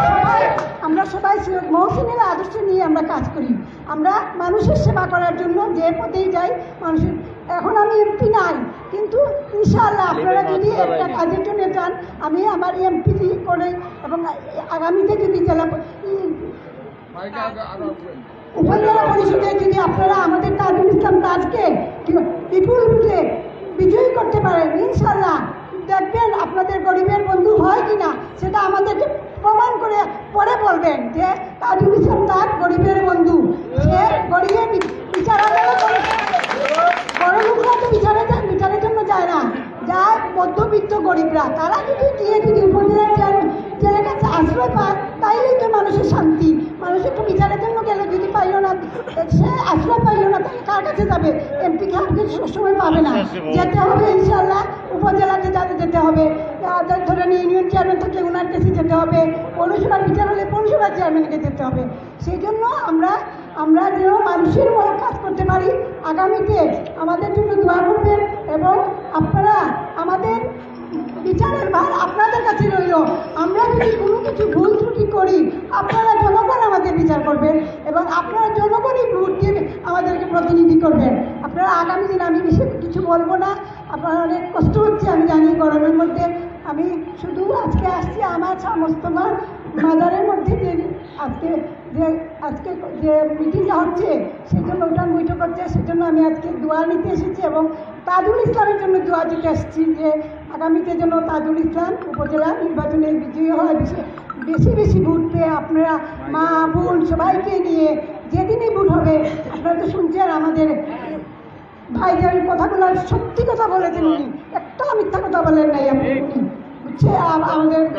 সবাই, আমরা সবাই সৈয়দ মহসিনের আদর্শ নিয়ে আমরা কাজ করি। আমরা মানুষের সেবা করার জন্য যে পথেই যাই, মানুষের, এখন আমি এমপি নাই, কিন্তু ইনশাআল্লাহ আপনারা যদি একটা কাজের জন্য চান, আমি আমার এমপি করে এবং আগামীতে যদি জেলা প-, ই-, উপজেলা পরিষদে যদি আপনারা আমাদের তাজুল ইসলাম তাজকে বিপুল ভোটে বিজয়ী করতে পারেন, ইনশাআল্লাহ দেখবেন আপনাদের গরিবের বন্ধু হয় কিনা, সেটা আমাদেরকে প্রমাণ করে পরে বলবেন যে তাজুল ইসলাম তাজ গরিবের বন্ধু। সে গরিবের বি-, বিচার আদালত করে। বড় লোকরা তো বিচারে যায়, বিচারের জন্য যায় না, যায় মধ্যবিত্ত গরিবরা। তারা যদি গিয়ে যদি উপজেলার চেয়ার-, চেয়ারের কাছে আশ্রয় পায়, তাইলেই তো মানুষের শান্তি। মানুষ একটু বিচারের জন্য গেলে যদি পাইল না, সে আশ্রয় পাইল না, তাহলে কার কাছে যাবে? এমপি কে আপনি সবসময় পাবে না। যেতে হবে ইনশাআল্লাহ, উপজেলাতে যাতে যেতে হবে, আহ, ধরেন ইউনিয়ন চেয়ারম্যান থাকলে ওনার কাছে যেতে হবে, পৌরসভার বিচার হলে পৌরসভার চেয়ারম্যানকে যেতে হবে। সেই জন্য আমরা আমরা যেন মানুষের মতো কাজ করতে পারি। আগামীতে আমাদের জন্য দোয়া করবেন এবং আপনারা আমাদের বিচারের ভার আপনাদের কাছে রইল। আমরা যদি কোনো কিছু ভুল ত্রুটি করি, আপনারা জনগণ আমাদের বিচার করবেন এবং আপনারা জনগণই ভোট দিয়ে আমাদেরকে প্রতিনিধি করবেন। আপনারা আগামী দিন, আমি বেশি কিছু বলবো না, আপনারা অনেক কষ্ট হচ্ছে আমি জানি গরমের মধ্যে। আমি শুধু আজকে আসছি আমার শাহ মোস্তফার মাজারের মধ্যে যে আজকে যে আজকে যে মিটিংটা হচ্ছে, সেই জন্য উঠান বৈঠক হচ্ছে, সেই জন্য আমি আজকে দোয়া নিতে এসেছি এবং তাজুল ইসলামের জন্য দোয়া দিতে এসেছি যে আগামীতে যেন তাজুল ইসলাম উপজেলা নির্বাচনে বিজয়ী হয়, বেশি বেশি বেশি ভোট পেয়ে আপনারা মা বোন সবাইকে নিয়ে যেদিনই ভোট হবে, আপনারা তো শুনছেন আমাদের ভাইজান কথাগুলো সত্যি কথা বলেছেন উনি, একটা মিথ্যা কথা বলেন নাই আপনি। বুঝছে? আর আমাদের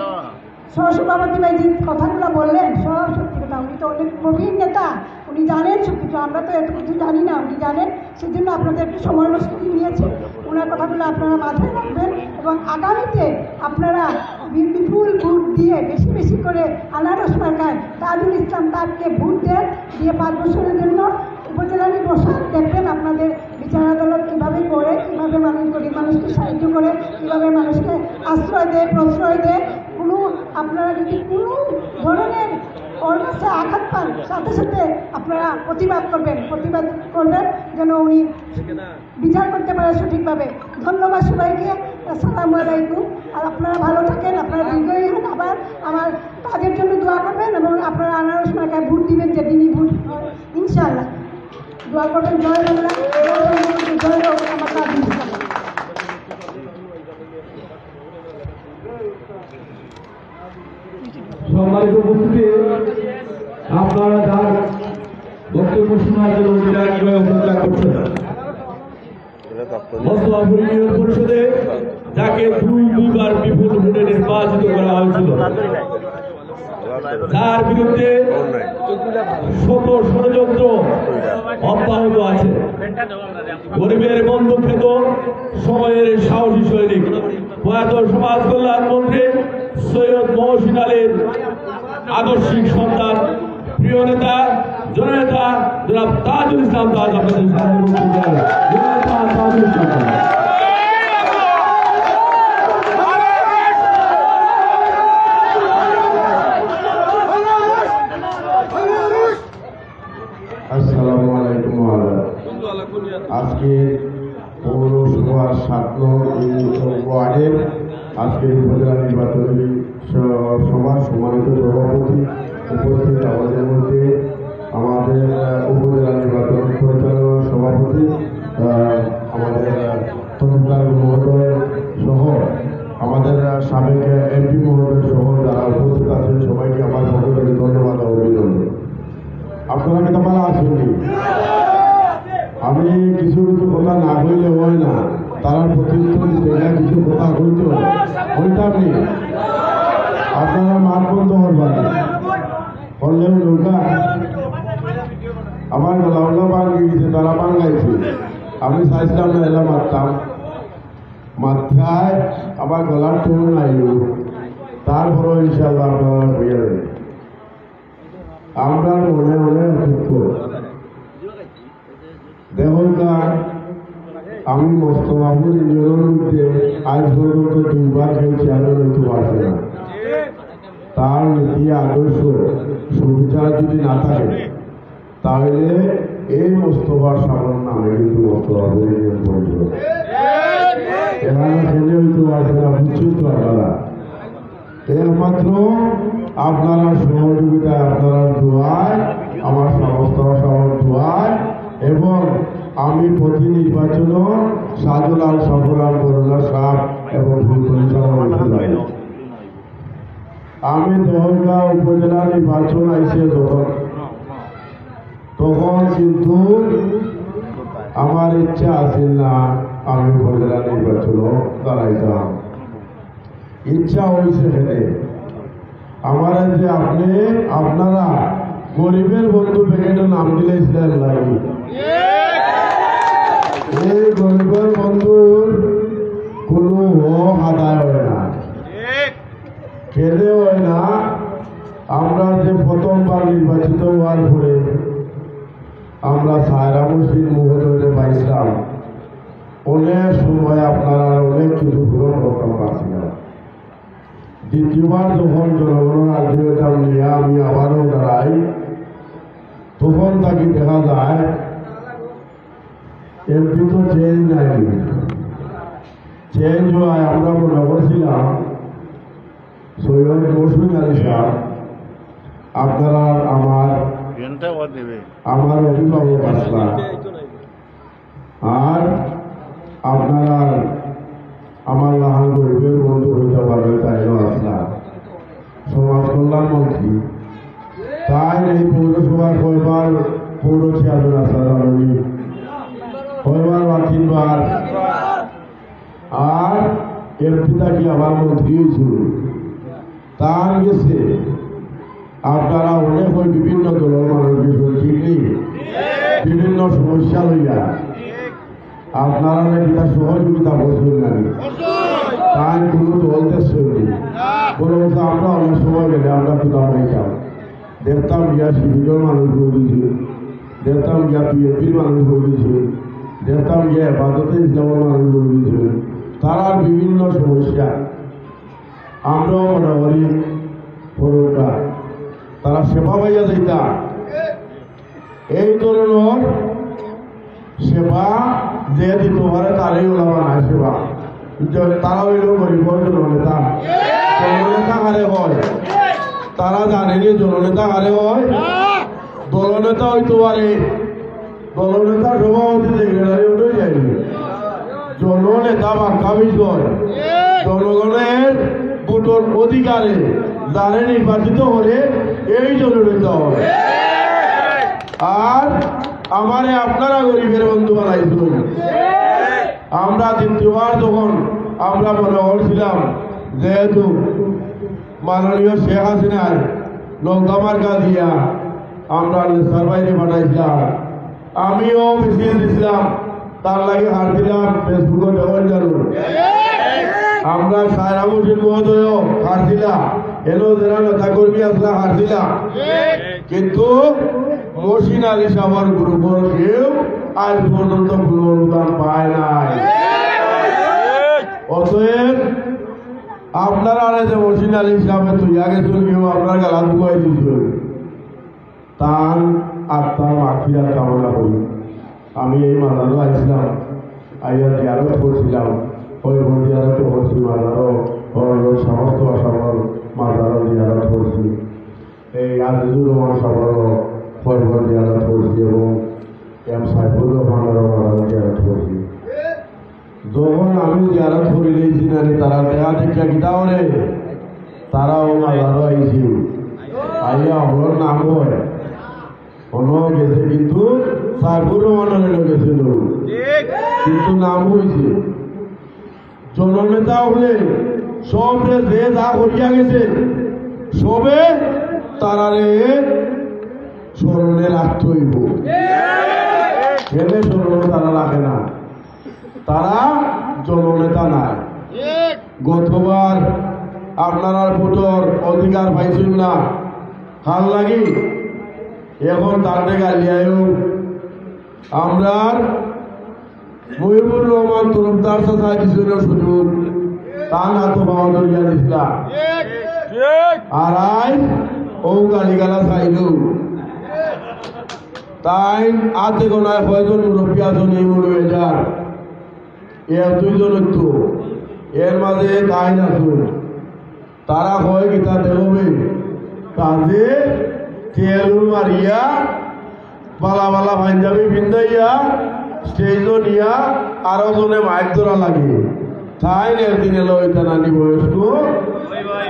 সহসভাপতি ভাই যে কথাগুলো বললেন, সব সত্যি কথা। উনি তো অনেক প্রবীণ নেতা, উনি জানেন সব কিছু, আমরা তো এত কিছু জানি না, উনি জানেন। সেজন্য আপনাদের একটু সময় নষ্ট নিয়েছে। ওনার কথাগুলো আপনারা মাথায় রাখবেন এবং আগামীতে আপনারা বি- বিপুল ভোট দিয়ে বেশি বেশি করে আনারস মার্কায় তাজুল ইসলাম তারকে ভোট দেন, দিয়ে পাঁচ বছরের জন্য উপজেলা নির্বাচন দেখবেন আপনাদের বিচার আদালত কিভাবে করে, কিভাবে মানুষ, গরিব মানুষকে সাহায্য করে, কিভাবে মানুষকে আশ্রয় দেয়, প্রশ্রয় দেয়। কোনো আপনারা যদি কোনো ধরনের ওর কাছে আঘাত পান, সাথে সাথে আপনারা প্রতিবাদ করবেন, প্রতিবাদ করবেন যেন উনি বিচার করতে পারে সঠিকভাবে। ধন্যবাদ সবাইকে, আসসালামু আলাইকুম। আর আপনারা ভালো থাকেন, আপনারা দীর্ঘায়ু হন। আবার আমার তাদের জন্য দোয়া করবেন এবং আপনারা আনারস মার্কায় ভোট দিবেন যেদিনই ভোট হয়, ইনশাআল্লাহ। দোয়া করবেন। জয় বাংলা, জয় বঙ্গবন্ধু, জয় হোক আমার তাজুল ইসলাম। সম্মানিত উপস্থিতি, আপনারা যার বক্তব্য শোনার জন্য অধিকার কিভাবে অপেক্ষা করছেন। মোস্তফাপুর ইউনিয়ন পরিষদে যাকে দুই দুইবার বিপুল ভোটে নির্বাচিত করা হয়েছিল, তার বিরুদ্ধে শত ষড়যন্ত্র অব্যাহত আছে। গরিবের বন্ধু খেত সময়ের সাহসী সৈনিক, প্রয়াত সমাজ কল্যাণ মন্ত্রী সৈয়দ মহসিন আলীর আদর্শিক সন্তান, প্রিয় নেতা, জননেতা জনাব তাজুল ইসলাম তাজ আপনাদের সামনে উপস্থিত হয়েছেন। জননেতা তাজুল ইসলাম তাজ। আসসালামু আলাইকুম ওয়া আলাইকুম। আজকে পৌরসভার সাত নং ইউনিয়ন ওয়ার্ডের আজকের উপজেলা নির্বাচনী স- সভার সম্মানিত সভাপতি, উপস্থিত আমাদের মধ্যে আমাদের, আহ, উপজেলা নির্বাচন পরিচালনার সভাপতি, আহ, আমাদের, আহ, তরফদার মহোদয় সহ আমাদের, আহ, সাবেক এমপি মহোদয় সহ যারা উপস্থিত আছেন, সবাইকে আমার পক্ষ থেকে ধন্যবাদ ও অভিনন্দন। আপনারা কিতা ভালা আছইন নি? আমি কিছু কিছু কথা না কইলে অয় না, তারার প্রত্যুত্তর দিতে গেলে কিছু কথা কইতে অয়। কইতাম নি? আপনারা মাত বন্ধ করবা নি? করলেও নৌকা। আমার গলা উলা ভাঙ্গি গেছে, তারা ভাঙ্গাইছে। আমি চাইছিলাম না এলা মাততাম। মাথায় আমার গলার টোন নাই, তারপরেও ইনশাআল্লাহ আপনারা কইয়া দেবেন। আমরা মনে মনে দুঃখ। দেখুন না, আমি মোস্তফাপুর ইউনিয়নের মধ্যে আজ পর্যন্ত দুইবার কেউ চেয়ারম্যান হইতে পারছে না। তার নীতি আদর্শ সুবিচার যদি না থাকে, তাহলে এই মোস্তফার সামন নামে কিন্তু মোস্তফাপুর ইউনিয়ন পরিষদ এখানে খেলে হইতে পারছে না, বুঝছেন তো আপনারা। একমাত্র আপনারা সহযোগিতায়, আপনারা দোয়ায়, আমার সমস্ত সবার দোয়ায় এবং আমি প্রতি নির্বাচন সাজুল আল সফর আল করুণা সাহেব এবং ফুলতলি সাহেব আমি দেওয়ানগাঁও উপজেলা নির্বাচন আইছে যখন, তখন কিন্তু আমার ইচ্ছা আছিল না আমি উপজেলা নির্বাচন দাঁড়াইতাম। ইচ্ছা হয়েছে হেনে আমার যে আপনি, আপনারা গরিবের বন্ধু প্যাকেটে নাম দিলে ইসলাম লাগি। এই গরিবের বন্ধুর কোনো হক আদায় হয় না, কেনে হয় না। আমরা যে প্রথমবার নির্বাচিত হওয়ার পরে আমরা সায়রা মুর্শিদ মহোদয়রে পাইছিলাম, অনেক সময় আপনারার অনেক কিছু পূরণ করতাম পারছিলাম। দ্বিতীয়বার যখন জনগণর আলটিমেটাম নিয়া আমি আবারও দাঁড়াই, তখন থাকি দেখা যায় এমপি তো চেঞ্জ নাই, চেঞ্জ হয়। আমরা মনে করছিলাম সৈয়দ মৌসুমী আলী সাহেব, আপনারা আমার, আমার অভিভাবক আসলা, আর আপনারা আমার লাখান গরিবের বন্ধু হইতে পারে, তাইনও আসলা, সমাজ কল্যাণ মন্ত্রী। তাইন এই পৌরসভার কয়বার পৌর চেয়ারম্যান আসলা জানইন নি? কয়বার বা তিনবার? আর এমপি থাকি আবার মন্ত্রী হইছইন। তান গেছে আপনারা অনেক ওই বিভিন্ন দলর মানুষ গেছইন, ঠিক নি? বিভিন্ন সমস্যা লইয়া আপনারা নাকি তার সহযোগিতা করছইন না নি? তাই কোনো দল দেখছইন নি? বরং তো আমরা অনেক সময় গেলে আমরা কোথাও পাইতাম, দেখতাম গিয়া শিবিরর মানুষ বই দিছইন, দেখতাম গিয়া বিএনপির মানুষ বই দিছইন, দেখতাম গিয়া হেফাজতে ইসলামর মানুষ বই দিছইন। তারার বিভিন্ন সমস্যা আমরাও মনে করি পড়ুকা, তারা সেবা পাইয়া যাইতা। এই ধরনর সেবা যে দিতে পারে তারই ওলা বানায় সেবা। যে তারা হইল গরিবর জননেতা। জননেতা কারে হয়? তারা জানে নি জননেতা কারে হয়? দলনেতা হইতে পারে, দলনেতা সভাপতি সেক্রেটারি ওটাই যায়নি। জননেতা বাক্কা বিষয়, জনগণের ভোটর অধিকারে যারে নির্বাচিত করে এই জননেতা হয়। আর আমারে আপনারা গরিবের বন্ধু বানাইছইন। আমরা দ্বিতীয়বার যখন আমরা মনে করছিলাম, যেহেতু মাননীয় শেখ হাসিনায় নৌকা মার্কা দিয়া আমরা লেসার বাইরে পাঠাইছিলাম, আমিও মিছিল দিছিলাম, তার লাগি হারছিলাম, ফেসবুকে দেখইন জানো। আমরা সায়রা মহসিন মহোদয়ও হারছিলা, এলো যারা নেতা কর্মী আসলা হারছিলা, কিন্তু মহসিন আলী সাহেবের গ্রুপর কেউ আজ পর্যন্ত কোনো অনুদান পায় নাই। অতএব আপনারা আরে যে মহসিন আলী সাহেব তুইয়া গেছইন, কেউ আপনার গালা ঢুকাই দিছইন, তান আত্মার মাগফিরাত কামনা করি। আমি এই মাজারো আইছিলাম, আইয়া জিয়ারত করছিলাম, কয়বর জিয়ারত করছি মাজারো, হরর সমস্ত আসামর মাজারো জিয়ারত করছি। এই আজিজুর রহমান সাহেবর কয়বর জিয়ারত করছি এবং এম সাইফুর রহমানর মাজারো জিয়ারত করছি। যখন আমি জিয়ারত করি লইছি নানি, তারা দেখা দেখিয়া কিতা করে, তারাও মাজারো আইছি, আইয়া হকলর নাম হয়, হনো গেছে, কিন্তু সাইফুর রহমানর হনো গেছে না, কিন্তু নাম হইছে। জননেতা হলে সবরে যে যা করিয়া গেছে, সবে তারারে স্মরণে রাখতে হইব। কেনে স্মরণে তারা রাখে না? তারা জননেতা নায়। গতবার আপনারার ভোটর অধিকার পাইছইন না, কার লাগি? এখন তারে গালিয়ায়ও আমরার মহিবুর রহমান তরফদার সাথে দিছইন সুযোগ, তান আতো পাও ধরিয়া দিছলা। আর আইজ ও গালিগালা চাইল। তাইন আতে গোনায় কয়জন মুরব্বী আছইন এই মৌলভীবাজার? এক দুইজন তো, এর মাঝে তাইন আছইন। তারা কয় কিতা দেখবে, তাতে তেল মারিয়া, বালা বালা পাঞ্জাবি পিন্দাইয়া, স্টেজো নিয়া আরো জনে মাইক ধরা লাগে। তাইন একদিন এলো ওইটা নানি বয়স্ক,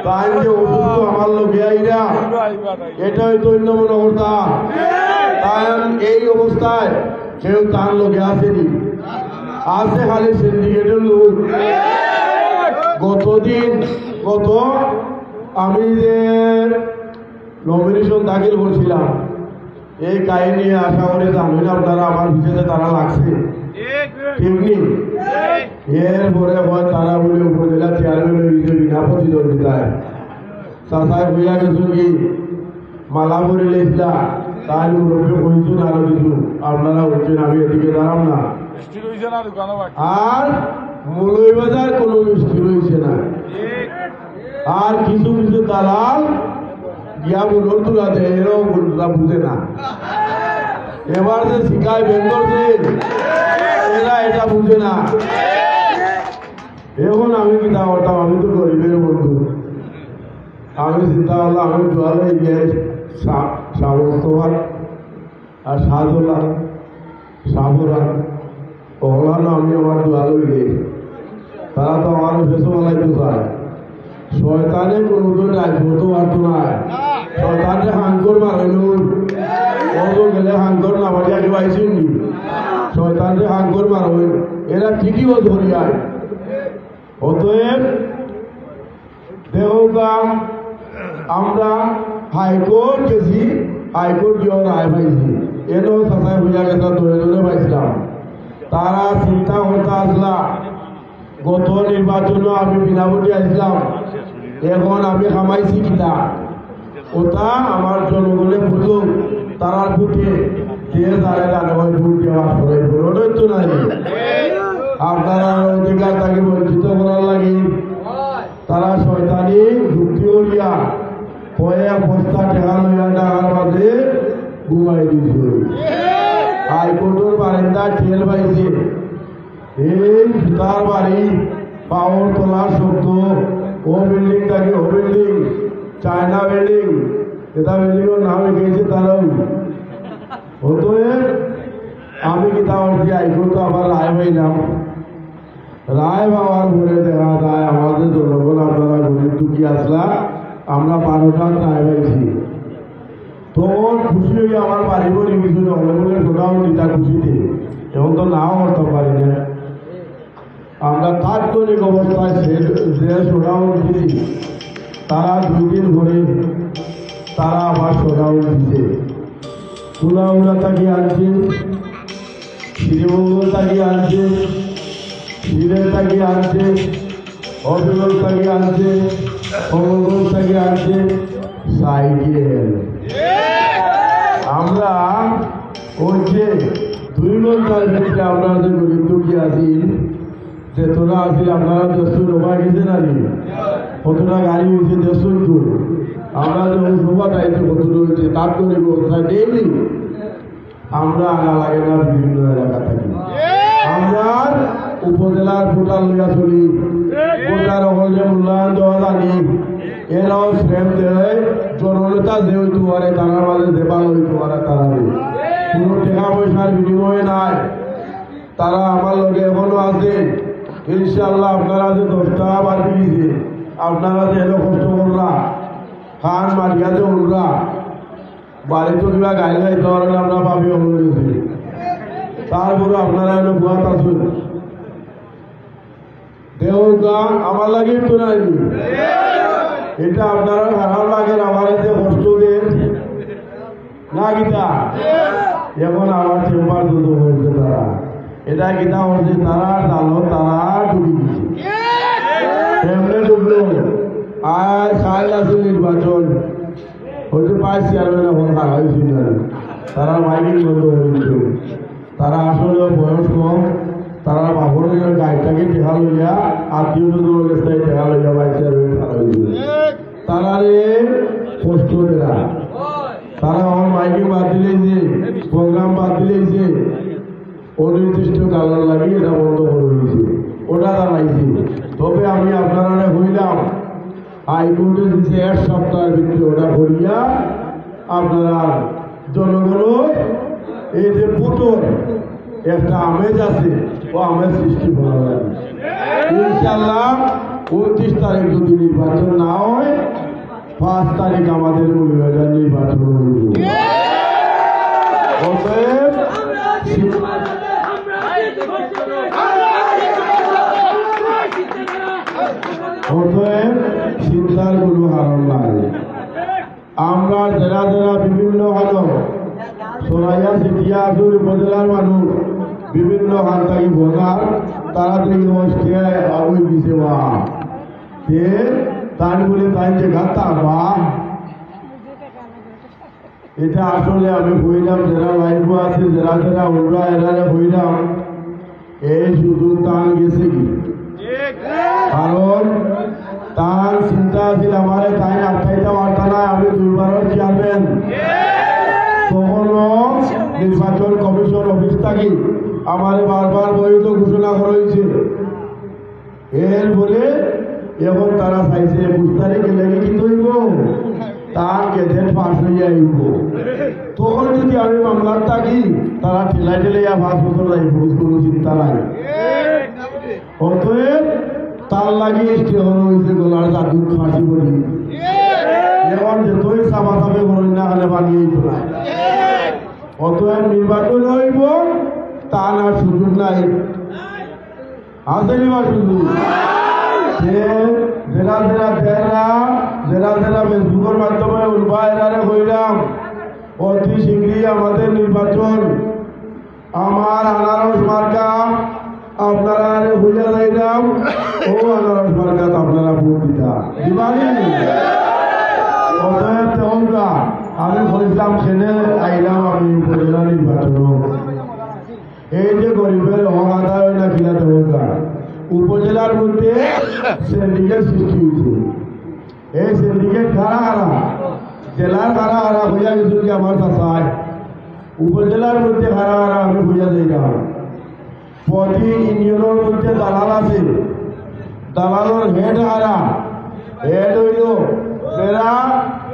তাইন যে অসুস্থ আমার লগে আইরা, এটা হয়তো অন্য মনে করতা। তাইন এই অবস্থায় কেউ তার লগে আসেনি, আছে খালি সিন্ডিকেটর লোক। গতদিন, গত আমি যে নমিনেশন দাখিল করছিলাম, এই কাহিনী আশা করি জানইন আপনারা, আমার পিছনে তারা লাগছে, ঠিক নি? এরপরে হয় তারা বলে উপজেলা চেয়ারম্যান হয়ে গেছে বিনা প্রতিদ্বন্দ্বিতায়। চাচায় বুঝা গেছে কি মালা পরিলে ইসলাম তাই মুরব্বী কইছইন আরো কিছু, আপনারা কইছইন, আমি এদিকে দাঁড়াম না। মিষ্টি রইছে না দোকানো বাকি। আর মৌলভীবাজার কোনো মিষ্টি রইছে না। আর কিছু কিছু দালাল গিয়া বুলর তুলা দেয়, এরাও বুলতা বুঝে না। এবার যে শিকায় বেন্দর যে, এরা এটা বুঝে না। এখন আমি কিতা করতাম, আমি তো গরিবের বন্ধু। আমি চিন্তা করলাম, আমি দুয়ারে গিয়ে সা-, সাবস্তবাদ আর শাহজালাল, শাহপুরান, ওগুলানো আমি আমার দুয়ারে গিয়ে, তারা তো আমার ফেসো বানাইতে চায়। শয়তানে কোনো তো ডাইভ করতে পারতো না। শয়তানরে হাঙ্কর মারইল। অত গেলে হাঙ্কর না মারিয়া কেউ আইসেনি। শয়তানরে হাঙ্কর মারইল। এরা ঠিকই ও ধরিয়ায়। অতএব দেওগা আমরা হাইকোর্ট গেছি, হাইকোর্ট গিয়ে রায় পাইছি। এরও চাচাই হইয়া গেছে, দলে দলে পাইছিলাম। তারা চিন্তা করতে আসলা, গত নির্বাচনও আমি বিনা ভোটে আসলাম, এখন আমি কামাইছি কিতা? ওটা আমার জনগণে বুঝুক, তারার ভোটে যে যারে জানে ওই ভোট দেওয়া করে, ভোট তো নাই। আপনারা অধিকার তাকে বঞ্চিত করার লাগি তারা শয়তানি যুক্তি করিয়া কয়েক বস্তা টেকা লইয়া ঢাকার মাঝে ঘুমাই দিছে। হাইকোর্টের বারান্দা ঠেল পাইছে। এই জুতার বাড়ি, পাওর তলার শব্দ, ও বিল্ডিং থাকি ও বিল্ডিং, চায়না বিল্ডিং, এটা বিল্ডিংর নাম লিখেছে তারাও। অতএব আমি কিতা করছি, হাইকোর্ট তো আবার রায় পাইলাম। রায় পাওয়ার পরে দেখা যায় আমাদের জনগণ, আপনারা গরিব দুঃখী আসলা, আমরা বারোটা রায় পাইছি। তো খুশি হয়ে আমার বাড়ি বাড়ি কিছু জনগণের গোডাউন দিতা খুশিতে, এখন তো নাও করতে পারি না। আমরা তাৎক্ষণিক অবস্থায় সে যে শোডাউন দিছি, তারা দুই দিন পরে তারা আবার শোডাউন দিছে। কুলাউড়া থাকি আনছে, শ্রীমঙ্গল থাকি আনছে, সিলেট থাকি আনছে, হবিগঞ্জ থাকি আনছে, কমলগঞ্জ থাকি আনছে সাইকেল। আমরা ওই যে দুই ঘন্টার ভিতরে আমরা যে গরিব দুঃখী আছি, যে তোরা আছি, আপনারা দেড়শো ডোবা গেছে না নি? কতটা গাড়ি হয়েছে দেড়শো টন। আমরা যখন শোভা চাইতে কতটা হয়েছে, তার করে ডেইলি আমরা আনা লাগে না বিভিন্ন এলাকা থাকি। আমরা উপজেলার ভোটার লইয়া চলি, ভোটার হকলরে মূল্যায়ন দেওয়া জানি, এরাও শ্রেম দেয়, জননেতা যে হইতে পারে, তারার মাঝে যে ভালো হইতে পারে, তারা নেই। কোনো টাকা পয়সার বিনিময়ে নাই, তারা আমার লগে এখনো আছে। ইনশাআল্লাহ আপনারা যে দশটা বাকি দিছে, আপনারা যে এত কষ্ট করলা, খান মারিয়া যে উঠলা, বাড়িত কিবা গাইল গাইতে পারেন, আমরা পাপি হয়ে গেছি। তারপরে আপনারা এনে বুয়াত আছেন। দেওগা আমার লাগি তো নাই। এটা আপনারা খারাপ লাগে, আমার যে কষ্ট দেন না কিতা? এখন আমার চেম্বার দুটো হয়েছে তারা। এটা কিতা হয়েছে? তারা জানো, তারা ডুবি গেছে। এমনি ডুবলো। আর কাল আছে নির্বাচন। হয়তো পাঁচ চেয়ারম্যান এখন খারাপ হয়েছিল। তারা মাইকিং বন্ধ হয়ে গেছে। তারা আসলে বয়স কম, তারা বাপরের গাড়িটাকে টেকা লইয়া, আত্মীয় স্বজনের কাছ থেকে টেকা লইয়া ভাইস চেয়ারম্যান খারাপ হয়েছিল। তারা রে কষ্ট দেরা। তারা আমার মাইকিং বাদ দিলে যে, প্রোগ্রাম বাদ দিলে যে, অনির্দিষ্ট কারণ লাগে এটা বন্ধ করে দিয়েছে, ওটা দাঁড়াইছে। তবে আমি আপনারা হইলাম, হাইকোর্টে দিছে এক সপ্তাহের ভিতরে ওটা করিয়া আপনারা জনগণ এই যে ভোটর একটা আমেজ আছে, ও আমেজ সৃষ্টি করা লাগে। ইনশাল্লাহ, উনত্রিশ তারিখ যদি নির্বাচন না হয়, পাঁচ তারিখ আমাদের মৌলভীবাজার নির্বাচন হইব। অতএব, অতএব চিন্তার কোনো কারণ নাই। আমরা যারা যারা বিভিন্ন হানো সরাইয়া সিটিয়া আসুন উপজেলার মানুষ বিভিন্ন হান থাকি বলার, তারা তো এই অবস্থায় আগুন দিছে বা কে তার বলে তাই যে গাতা বা এটা আসলে আমি কইলাম, যারা লাইভও আছে, যারা যারা উনরা এরারে কইলাম, এই সুযোগ তান গেছে কি? কারণ তান চিন্তা আছিল আমারে তাইন আটকাইতা পারতা না, আমি দুইবারর চেয়ারম্যান। তখনও নির্বাচন কমিশন অফিস থাকি আমারে বারবার বহিষ্কৃত ঘোষণা করা হয়েছে। এরপরে এখন তারা চাইছে একুশ তারিখ গেলে কি কিন্তু হইব, তার গেজেট পাস হইয়া আইব। তখন যদি আমি মামলার থাকি, তারা ঠেলাই ঠেলাই আর পাঁচ বছর লাগবে, কোনো চিন্তা নাই। অতএব তার লাগি স্টে করা হয়েছে গলার জাদু ফাঁসি বলি। এখন যতই চাপা চাপে বলেন না, খালে পানি এই তো নাই। অতএব নির্বাচন হইব, তা না সুযোগ নাই। আছে নি বা সুযোগ? যে যারা যারা দেরা, যারা যারা Facebookর মাধ্যমে উঠবা, এরারে কইলাম, অতি শীঘ্রই আমাদের নির্বাচন। আমার আনারস মার্কা আপনারারে কইয়া যাইলাম, ও আনারস মার্কাত আপনারা ভোট দিতা। দিবানি? অতএব তেমনটা আমি কইলাম, সেনে আইলাম আমি উপজেলা নির্বাচন। এই যে গরিবের হক আদায় হয় না কিনা তেমনটা। উপজেলার মধ্যে সিন্ডিকেট সৃষ্টি হয়েছে। এই সিন্ডিকেট কারা কারা, জেলার কারা কারা হইয়া গেছে কি আমার চাচায়, উপজেলার মধ্যে কারা কারা আমি হইয়া যাই না। প্রতি ইউনিয়নের মধ্যে দালাল আছে, দালালর হেড কারা, হেড হইল এরা,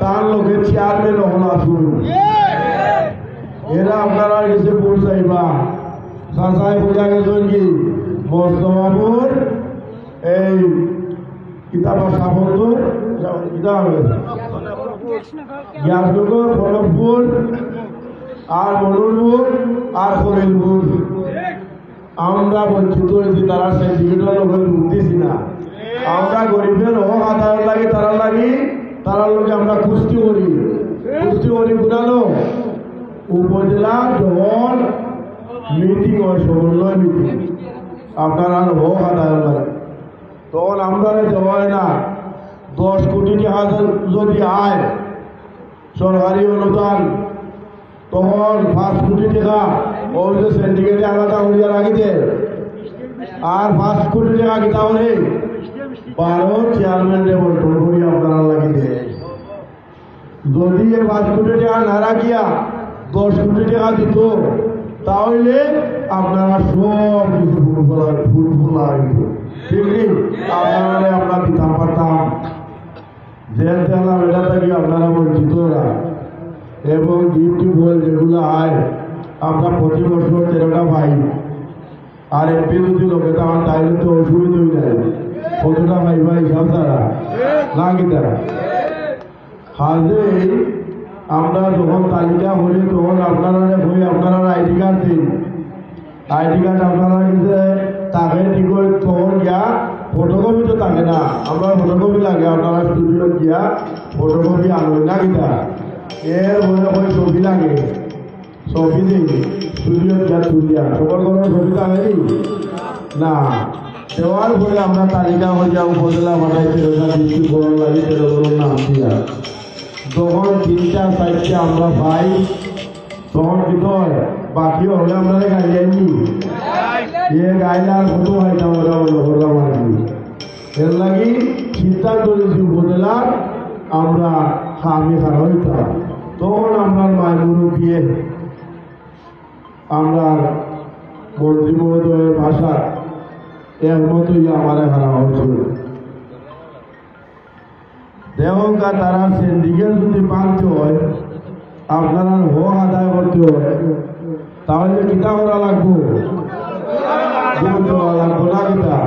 তার লগে চেয়ারম্যান হল আসুন। এরা আপনারা গেছে ভোট চাইবা, চাচায় হইয়া গেছেন কি মোস্তফাপুর, এই কিতাব সাবন্ত, কিতাব গ্যাসনগর, প্রণবপুর, আর মনুরপুর, আর খলিলপুর। আমরা বঞ্চিত হয়েছি, তারা সিন্ডিকেটর লগে যোগ দিছি না। আমরা গরিবের হক আদায়ের লাগি, তারা লাগি, তারার লগে আমরা কুস্তি করি, কুস্তি করি বুঝালো। উপজেলা যখন মিটিং হয়, সমন্বয় মিটিং, আপনারা হক আদায়ের লাগে। তখন আমরা দেওয়া হয় না। দশ কোটি টাকা যদি আয় সরকারি অনুদান, তখন পাঁচ কোটি টাকা ওই যে সিন্ডিকেটে আলাদা করিয়া রাখিতে, আর পাঁচ কোটি টাকা কিতা করে বারো চেয়ারম্যানরে বন্টন করি আপনারা লাগিতে। যদি এই পাঁচ কোটি টাকা না রাখিয়া দশ কোটি টাকা দিত, তাহলে আপনারা সব কিছু ফুল ফলা, ফুল ফলা হইত। ঠিক নি? আপনারা আমরা দিতাম পারতাম। যে তেলা বেটা থাকি আপনারা বঞ্চিত ওরা। এবং গিফট বল যেগুলো হয়, আমরা প্রতি বছর তেরোটা পাই। আর এমপি যদি লোকে তখন তাইলে তো অসুবিধা হয়ে যায়। কতটা পাইবা হিসাব তারা, না কি তারা? কাজেই আমরা যখন তালিকা করি, তখন আপনারা কই, আপনারা আইডি কার্ড দিন। আইডি কার্ড আপনারা গেছে তাকে ঠিক হয়, তখন গিয়া ফটোকপি তো থাকে না, আমরা ফটোকপি লাগে, আপনারা স্টুডিও গিয়া ফটোকপি আনবেন না কিতা? এর মনে হয় ছবি লাগে, ছবি দিন, স্টুডিও গিয়া তুলিয়া, সবার কোনো ছবি থাকে নি? না, দেওয়ার পরে আমরা তালিকা হইয়া উপজেলা বানাইতে ওটা দৃষ্টিকরণ লাগে, তেরো জনের নাম দিয়া। যখন তিনটা চারটা আমরা পাই, তখন কি হয়? বাকি হলে আমরা গাইলাইনি। এ গাইলে আর কত হইতাম, ওরা মনে করলাম আর কি। এর লাগি সিদ্ধান্ত নিয়েছি উপজেলার আমরা আমি খারাপ হইতাম। তখন আমরা মায় মুরব্বিয়ে, আমরা মন্ত্রী মহোদয়ের ভাষা একমত হইয়া আমার খারাপ হয়েছিল। দেওকা তারা সিন্ডিকেট যদি ভাঙতে হয়, আপনারা হক আদায় করতে হয়, তাহলে কিতা করা লাগবো? ভোট দেওয়া লাগবো না কিতা?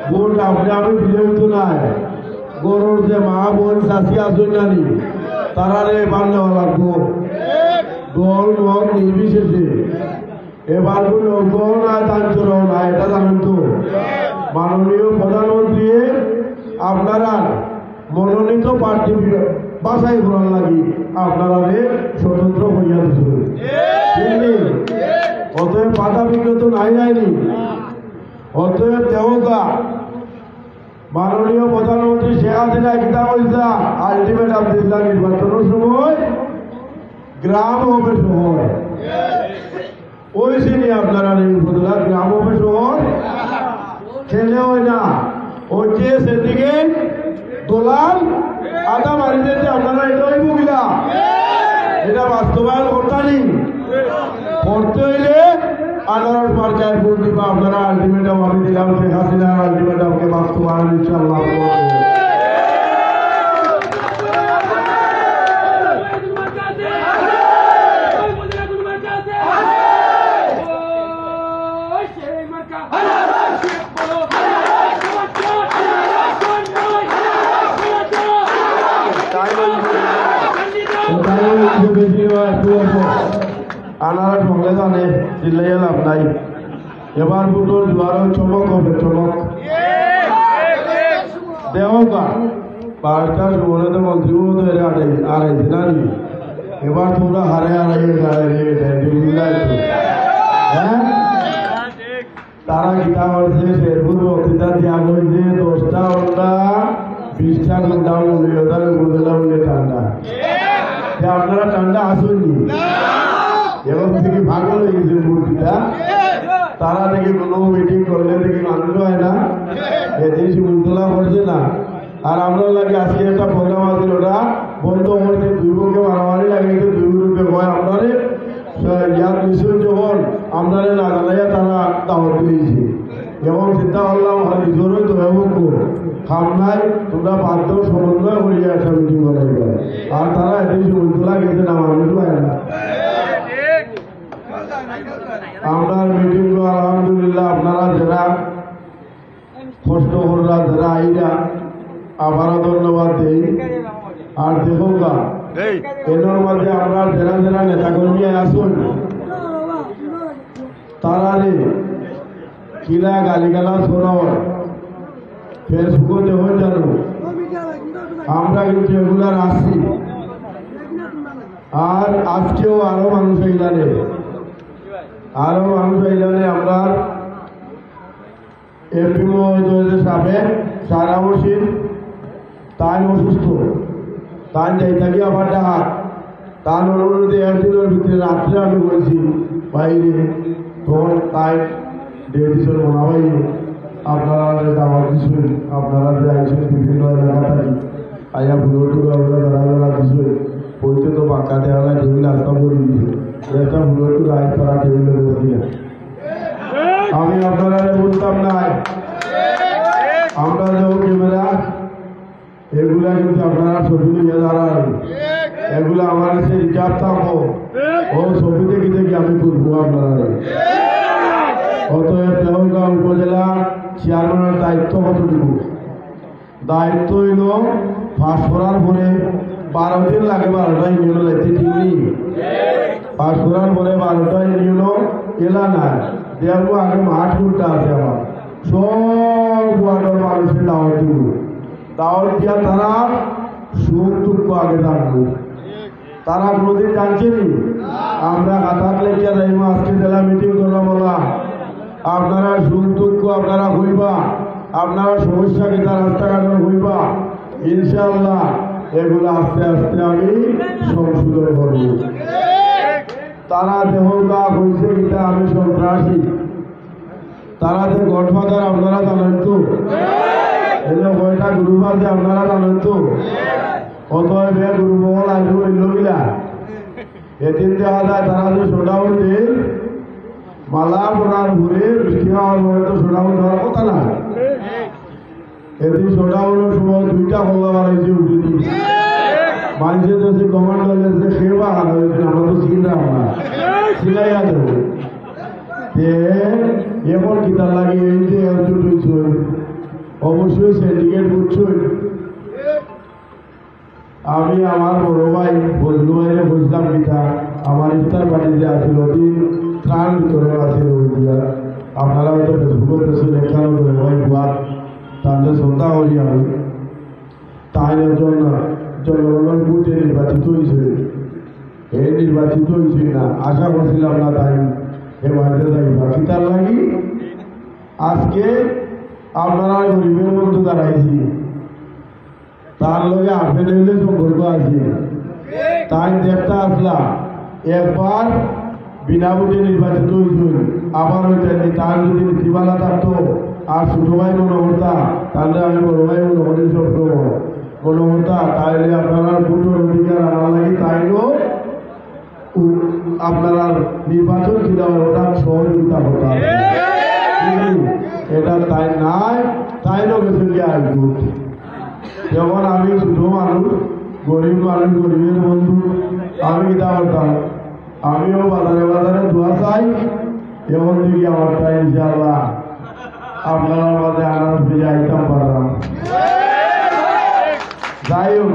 ভোট আপনি আমি দিলে হইতো নাই। গরুর যে মা বোন চাষি আসুন জানি, তারারে এবার নেওয়া লাগবো। দল মত নির্বিশেষে এবার কোনো গহনা দান করাও না, এটা জানেন তো? মাননীয় প্রধানমন্ত্রী, আপনারা মনোনীত প্রার্থী বাছাই করার লাগি আপনারা স্বতন্ত্র হইয়া দিচ্ছেন। অতএব বাধা বিঘ্ন তো নাই নাইনি। অতএব দেওকা মাননীয় প্রধানমন্ত্রী শেখ হাসিনা কিতা কইছা, আলটিমেটাম দিলা নির্বাচনের সময় গ্রাম হবে শহর। অইছে নি আপনারার এই উপজেলা, গ্রাম হবে শহর? কেনে অয় না? অউ যে syndicate দলাল আদা মারি দিছে, আপনারা ইটা অইবো কিলা? ইটা বাস্তবায়ন করতা নি? করতে অইলে আনারস মার্কায় ভোট দিবা আপনারা। Ultimatum আমি দিলাম, শেখ হাসিনার ultimatum কে বাস্তবায়ন ইনশাআল্লাহ করবো। আনারস হকলে জানে, চিল্লাইয়া লাভ নাই। এবার ভোটর দুয়ারো চমক হবে, চমক। দেখো গা, পাঁচটা সুবর্ণতে মন্ত্রী মহোদয় আড়াই, আড়াইছে না নি? এবার তোমরা হারে আড়াই যায় রে, এটা বিল্লাহ তো। হ্যাঁ? তারা কিতা করছে, শেরপুর বক্তৃতা দিয়া কইছে, দশটা ঘন্টা, বিশটা ঘন্টা মৌলভীবাজার উপজেলা অইলে ঠান্ডা। যে আপনারা ঠান্ডা আছইন নি? এখন থেকে পাগল অই গেছে মূর্তিটা। তারা দেখি কোনো মিটিং করলে দেখি মানুষ অয় না, এদিন শিমুলতলা করছে না। আর আমরার লাগি আজকে একটা প্রোগ্রাম আছিল, ওটা বন্ধ করতে দুই পক্ষে মারামারি লাগাইছে, দুই গ্রুপে হয়। আমরারে ইয়াত মিছিল যখন আমরারে না জানাইয়া তারা দাওয়াত দিয়েছে, এখন চিন্তা করলাম, আর নিজেরও তো ব্যবহার কাম নাই, তোমরা বাধ্য সমন্বয় করিয়া একটা মিটিং বানাইবা। আর তারা এদিন শিমুলতলা গেছে না, মানুষ পায় না। আমরার মিটিং আলহামদুলিল্লাহ, আপনারা যারা কষ্ট কররা, যারা আইরা, আবারও ধন্যবাদ দেই। আর দেখো গা, এই। এনর মাঝে আমরা যারা যারা নেতাকর্মী আছইন, তারারে কিলা গালিগালাজ করা হয়, Facebook-ও দেখো জানো, আমরা কিন্তু এগুলা রাখছি। আর আজকেও আরো মানুষ আইলানে, আরো মানুষ আইলানে, আমরা এমপি মহোদয় যে সাবেক সারা মসজিদ, তাই অসুস্থ, তাই যাইতা গিয়া আবার ডাক, তার অনুরোধে একদিনের ভিতরে রাত্রে আমি বলছি বাইরে, তখন তাই ডেভিডসন মনে হয় আপনারা যে দাওয়াত দিচ্ছেন, আপনারা যে আইছেন বিভিন্ন এলাকা থেকে, আইয়া ভুলো টুলো আমরা যারা যারা দিচ্ছেন, বইতে তো বাক্কা দেওয়ালা টেবিল আস্তা বই দিচ্ছে, একটা ভুলো টুলো আইস তারা টেবিলে বসে। আমি আপনারা বলতাম নাই, আমরা যে ক্যামেরা, এগুলা কিন্তু আপনারা ছবি নিয়ে দাঁড়ান, এগুলা আমার কাছে রিজার্ভ থাকবো। ও ছবি দেখি দেখি আমি তুলবো আপনারা। অতএব দেহরগাঁও উপজেলা চেয়ারম্যানের দায়িত্ব কতটুকু? দায়িত্ব হইল পাঁচফোড়ার পরে বারো দিন লাগে বারোটা ইউনিয়ন লাইতে, ঠিক নেই? পাঁচফোড়ার পরে বারোটা ইউনিয়ন এলা নাই, দেখবো আগে মাঠ কোনটা আছে আমার, সব ওয়ার্ডের মানুষের দাওয়াত দিব। দাওয়াত দিয়া তারা সুখ দুঃখ আগে জানবো। তারা কোনোদিন জানছে নি? আমরা কাতার লেখিয়া যাইব, আজকে জেলা মিটিং করা বলা, আপনারা সুখ দুঃখ আপনারা হইবা, আপনারা সমস্যা কিতা রাস্তাঘাটে হইবা, ইনশাআল্লাহ এগুলো আস্তে আস্তে আমি সংশোধন করব। তারা দেহটা হইছে কিতা আমি সন্ত্রাসী, তারা যে গডফাদার আপনারা জানেন তো, এই যে কয়টা গ্রুপ আছে আপনারা জানেন তো, অতএব এ গ্রুপ হল আজ হইল গিলা। এদিন দেখা যায় তারা যে শোডাউন দেয়, মালা পড়ার পরে বৃষ্টি হওয়ার পরে তো শোডাউন দেওয়ার কথা না। এদিন শোডাউনের সময় দুইটা হল্লা মারাইছে উঠে। মানুষের কাছে কমান্ডার লেগেছে, সে বা হারা হয়েছে, আমরা তো চিনলাম না, চিনাইয়া দেবো। তে এখন কিতা লাগে এই যে একজোট হইছে, অবশ্যই সিন্ডিকেট বুঝছই। আমি আমার বড় ভাই বদলু ভাইরে বুঝলাম কিতা, আমার ইফতার পার্টি যে আছিল, ওদিন ত্রাণ বিতরণ আছিল, ওই দিয়া আপনারা হয়তো ফেসবুকে দেখছেন, একখানে বড় ভাই বুয়া, তাহলে শ্রদ্ধা করি আমি। তাই একজন জনগণের ভোটে নির্বাচিত হয়েছে, এই নির্বাচিত হয়েছে না, আশা করছিলাম না তাই এ বাড়িতে যাইবা। কিতার লাগি? আজকে আপনারা গরিবের বন্ধু দাঁড়াইছি, তার লগে আপেল হইলে সম্পর্ক আছে, তাই দেখতে আসলা। একবার বিনা ভোটে নির্বাচিত অইছইন, আবার অইতা নি, তান যদি নীতিমালা থাকতো, আর ছোট ভাই মনো করতা, তানরে আমি বড় ভাই মনো করি সব সময়। মনো করতা, তাইলে আপনারার ভোটর অধিকার আনার লাগি তাইনও উ-, আপনারার নির্বাচন কিনা ওটা সহযোগিতা করতা। কিন্তু এটা তাই নাই, তাইনও গেছে গিয়া আইজুত। যেমন আমি ছোট মানুষ, গরিব মানুষ, গরিবের বন্ধু, আমি কিতা করতাম? আমিও বাজারে বাজারে দোয়া চাই, এখন থেকে আমারটা ইনশাআল্লাহ আপনারার মাঝে আনার ফিরে আইতাম পারলাম। যাই হোক,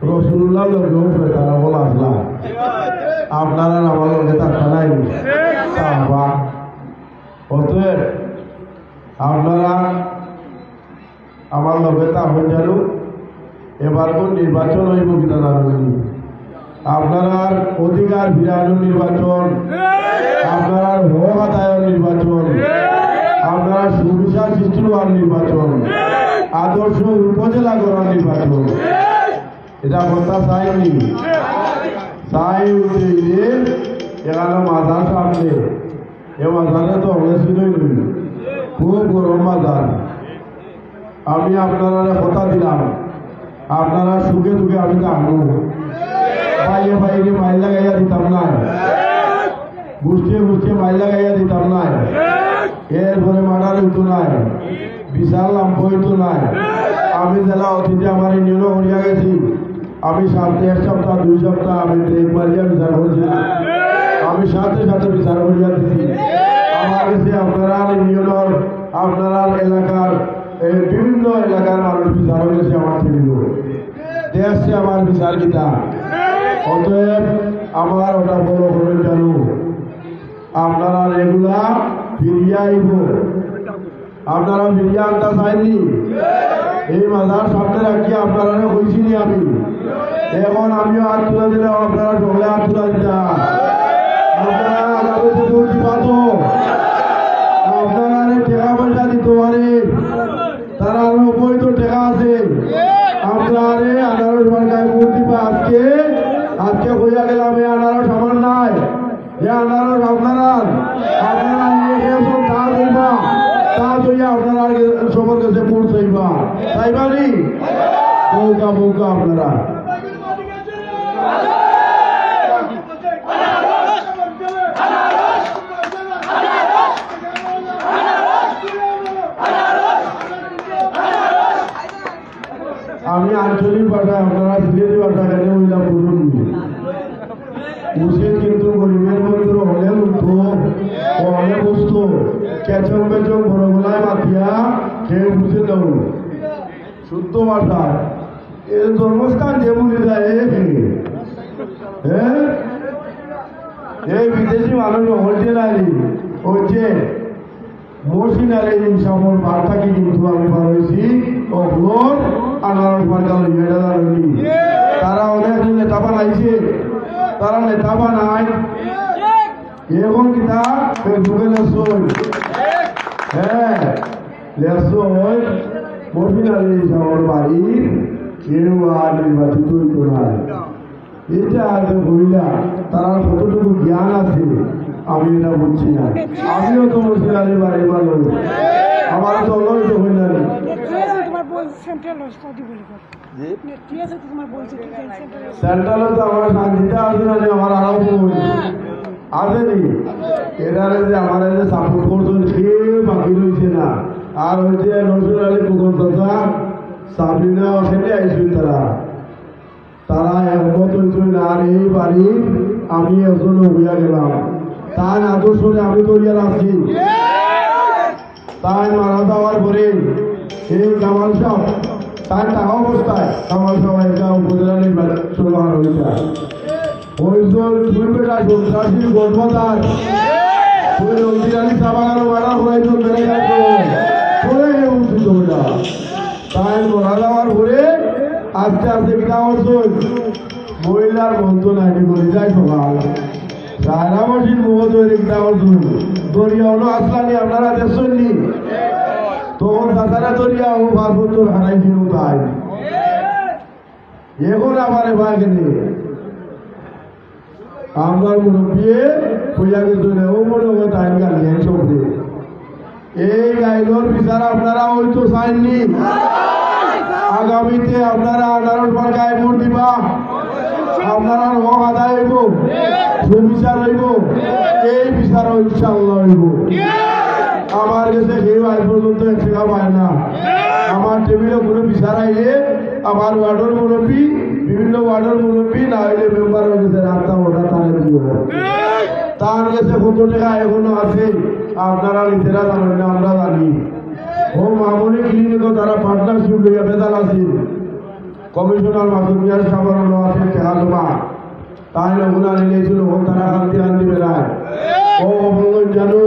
রসুলুল্লাহর লগে উপরে তারা বলা আসলা, আপনারা আমার লগে থাকতা নাই। তা আবার অতএব আপনারা আমার লগে তা হয়ে গেল। এবার কোন নির্বাচন হইব কিনা জানেন? আপনারার অধিকার ফিরানোর নির্বাচন, আপনারার হক আদায়ের নির্বাচন, আপনারার সুবিচার সৃষ্টি হওয়ার নির্বাচন, আদর্শ উপজেলা করার নির্বাচন। এটা কথা চাইনি, চাই উঠে যে এখানে মাজার সামনে, এ মাজারে তো অনেক ছিল, খুব গরম মাজার। আমি আপনারা কথা দিলাম, আপনারা সুখে দুঃখে আমি থাকবো। ভাইয়ে ভাইয়ে মাইর লাগাইয়া দিতাম না, গোষ্ঠী গোষ্ঠী মাইর লাগাইয়া দিতাম না, এরপরে মার্ডার হইতো না, বিচার লাভ হইতো না। আমি জেলা অতীতে আমার ইউনিয়নও হইয়া গেছি, আমি সাথে এক সপ্তাহ দুই সপ্তাহ আমি ব্রেক মারিয়া বিচার করছি না, আমি সাথে সাথে বিচার করিয়া দিছি। আমার গেছে আপনারা ইউনিয়নর, আপনারা এলাকার, এই বিভিন্ন এলাকার মানুষ বিচার হয়েছে আমার টেবিল, দেখছে আমার বিচার কিতা। অতএব আমার ওটা বড় করে জানো, আপনারা এগুলা ফিরিয়া আইব। আপনারা ফিরিয়া আনতা চাইনি? এই মাজার সামনে রাখিয়া আপনারা কইছিনি আমি? এখন আমিও হাত তুলে দিলাম, আপনারা সকলে হাত তুলে দিতা। আপনারা আগামীতে ভোট দিবা তো? আপনারা টেকা পয়সা দিতে পারে, তারা আরো অবৈধ টেকা আছে। আপনারা আনারস মার্কায় ভোট দিবা আজকে, আজকে কইয়া গেলাম, এই আনারস আমার নাই। যে আনারস আপনারা, আপনারা নিয়ে গেছেন, তা ধরবা, তা ধরিয়া আপনারা সবার কাছে ভোট চাইবা। চাইবা নি? মৌকা, মৌকা আপনারা। আমি আঞ্চলিক ভাষায়, আপনারা সিলেটি ভাষা কেন হইলাম বলুন। উচিত কিন্তু গরিবের মধ্যে হলে উঠতো, হলে বুঝতো, কেচম বেচম বড় গলায় মাতিয়া কেউ বুঝে দেব। শুদ্ধ ভাষায় এর জন্মস্থান যে বলে যায়, এ কে? হ্যাঁ? এই বিদেশি মানুষ হচ্ছে না রে, হচ্ছে। মহসিন আলী ইনসাফর বার্তাকে কিন্তু আমি পারছি, অগুলোর আনারস মার্কা লইয়া এটা জানি। তারা অনেক নেতা বানাইছে, তারা নেতা বানায়। এখন কিতা Facebook-এ লেখছে? হ্যাঁ, লেখছে, মহসিন আলী ইনসাফর বাড়ি কেউ আর নির্বাচিত হইতো না। এটা আগে বইলা, তারা কতটুকু জ্ঞান আছে, আমি এটা বুঝছি না। আমিও তো মহসিন আলী বাড়ির মানুষ, আমার তো অন্য হইতে হইল না। নেত্রী আছে তোমার বলছে, সেন্ট্রাল হসপিটাল বলে কর। জি? নেত্রী আছে তোমার বলছে, কি জানি সেন্ট্রাল হসপিটাল। সেন্ট্রালে তো আমার শান্তিতে আছে না, যে আমার আরাম হইল। আছে নি? এরা যে আমার যে সাপোর্ট করছেন, কেউ বাকি রয়েছে না। আর ওই যে নজরুল আলী খোকন চাচা, সাবিনা, ওখানে আইসবেন তারা। তারা একমত হইছইন, আর এই বাড়ির আমি একজন হইয়া গেলাম। তার আদর্শরে আমি ধরিয়া রাখছি। তাই মারা যাওয়ার পরে এই কামাল সাহেব, তার থাকা অবস্থায় কামাল সাহেব একটা উপজেলা নির্বাচন করা হইতা। ওই যে দুই বেটা সন্ত্রাসীর গর্ভধার, ওই রঞ্জিত আলী সাবানারও মারা হয়েছিল, মেরে গেল। পরে হে উচিত হইলা। তাই মারা যাওয়ার পরে আস্তে আস্তে কিতা করছইন? মহিলার মন্ত্র নাইনি করে যায় সকাল। সারা মাসির মুখ ধরে কিতা করছইন? দরিয়া হলো আসলানি, আপনারা দেখছইন নি? তখন চাচারা দরিয়া ও পাঁচ বছর হারাইছিল তাই। এখন আবার এবার গেলে আমরার মুরব্বিয়ে কইয়া গেছইন, ও মনে অয় তাইন গাইলিয়াইন সবরে। এই গাইলর বিচার আপনারা অইতো চাইননি। আগামীতে আপনারা আঠারো মার্কায় ভোট দিবা, আপনারার হক আদায় অইবো, সুবিচার অইবো, এই বিচার ইনশাআল্লাহ অইবো। আমার গেছে কেউ আজ পর্যন্ত এক টেকা পায় না। আমার টেবিলো কুনু বিচার আইলে আমার ওয়ার্ডর মুরব্বি, বিভিন্ন ওয়ার্ডর মুরব্বি, না অইলে মেম্বারর গেছে রাস্তা ওটা তারা দিও। তার গেছে কত টেকা এখনো আছে, আপনারা নিজেরা জানইন না, আমরা জানি। ও মামনি ক্লিনিকও তারা পার্টনারশিপ লইয়া বেতাল আছিল। কমিশনার মাসুদ মিয়ার সাহেব অনো আছে টেকা জমা। তাইন অগুলা নিলেছিল, অখন তারা কান্দি কান্দি বেড়ায়। ও অপমান জানো।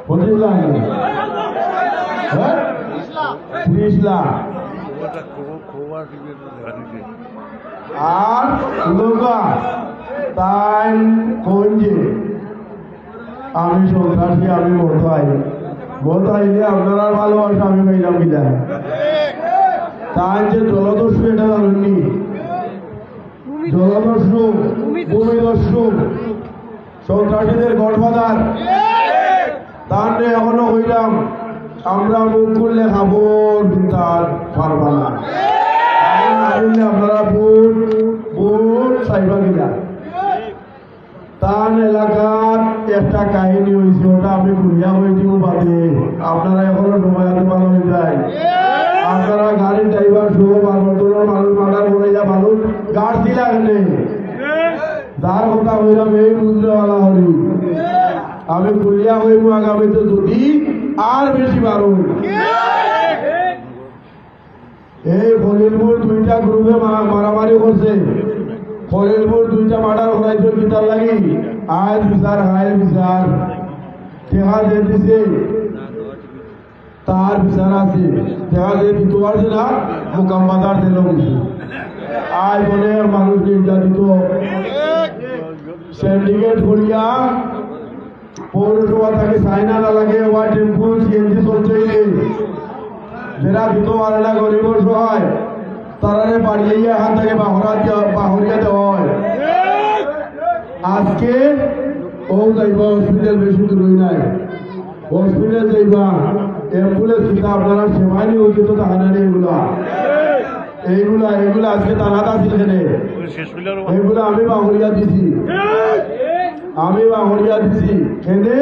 পঁচিশ লাখ। হ্যাঁ? ত্রিশ লাখ। আর লোকা তাইন কইন যে আমি সন্ত্রাসী, আমি মত আই। মত আইলে আপনারার ভালোবাসা আমি পাইলাম কিনা? তাইন যে জলদস্যু এটা জানইননি? জলদস্যু, ভূমিদস্যু, সন্ত্রাসীদের গডফাদার। তাইনরে এখনো কইলাম, আমরা মুখ খুললে খাবো, ভিতর পারবা না। আমি না খুললে আপনারা ভোট, ভোট চাইবা কিনা? তান এলাকাত একটা কাহিনী অইছে, ওটা আমি খুলিয়া কই দিমু বাদে। আপনারা এখনো সময় আছে, ভালা অই যায়। আপনারা গাড়ি ড্রাইভার সহ বারো জনর মানুষ মার্ডার করাইয়া মানুষ গাড় দিলা কেনে? যার কথা কইলাম এই বুঝনেওয়ালা হলি। আমি খুলিয়া কইমু আগামীতে যদি আর বেশি বাড়ো। এই খলিলপুর দুইটা গ্রুপে মা-, মারামারি করছে। খলিলপুর দুইটা মার্ডার করাইছে কিতার লাগি? আইল বিচার, হাইল বিচার। টেকা যে দিছে, তার বিচার আছে। টেকা যে দিতে পারছে না, মোকাম বাজার দিল কিছু। আই বলে মানুষ নির্যাতিত। সিন্ডিকেট করিয়া পৌরসভা থাকি চাইনা না লাগে, ওয়া টেম্পু, সিএনজি চলছে। যারা দিতে পারে না, গরিব অসহায়, তারারে বাড়িয়ে এখান থাকি বাহরা দিয়া, বাহরিয়া দেওয়া হয়। আজকে ও যাইবা হসপিটাল, বেশি দূরই নাই। হসপিটাল যাইবা, অ্যাম্বুলেন্স কিতা আপনারা সেবায় নিয়োজিত থাকানা নেই এগুলা। এইগুলা, এইগুলা আজকে তারা আছিল কেনে? এইগুলা আমি বাহরিয়া দিছি। আমি বাহরিয়া দিছি। কেনে?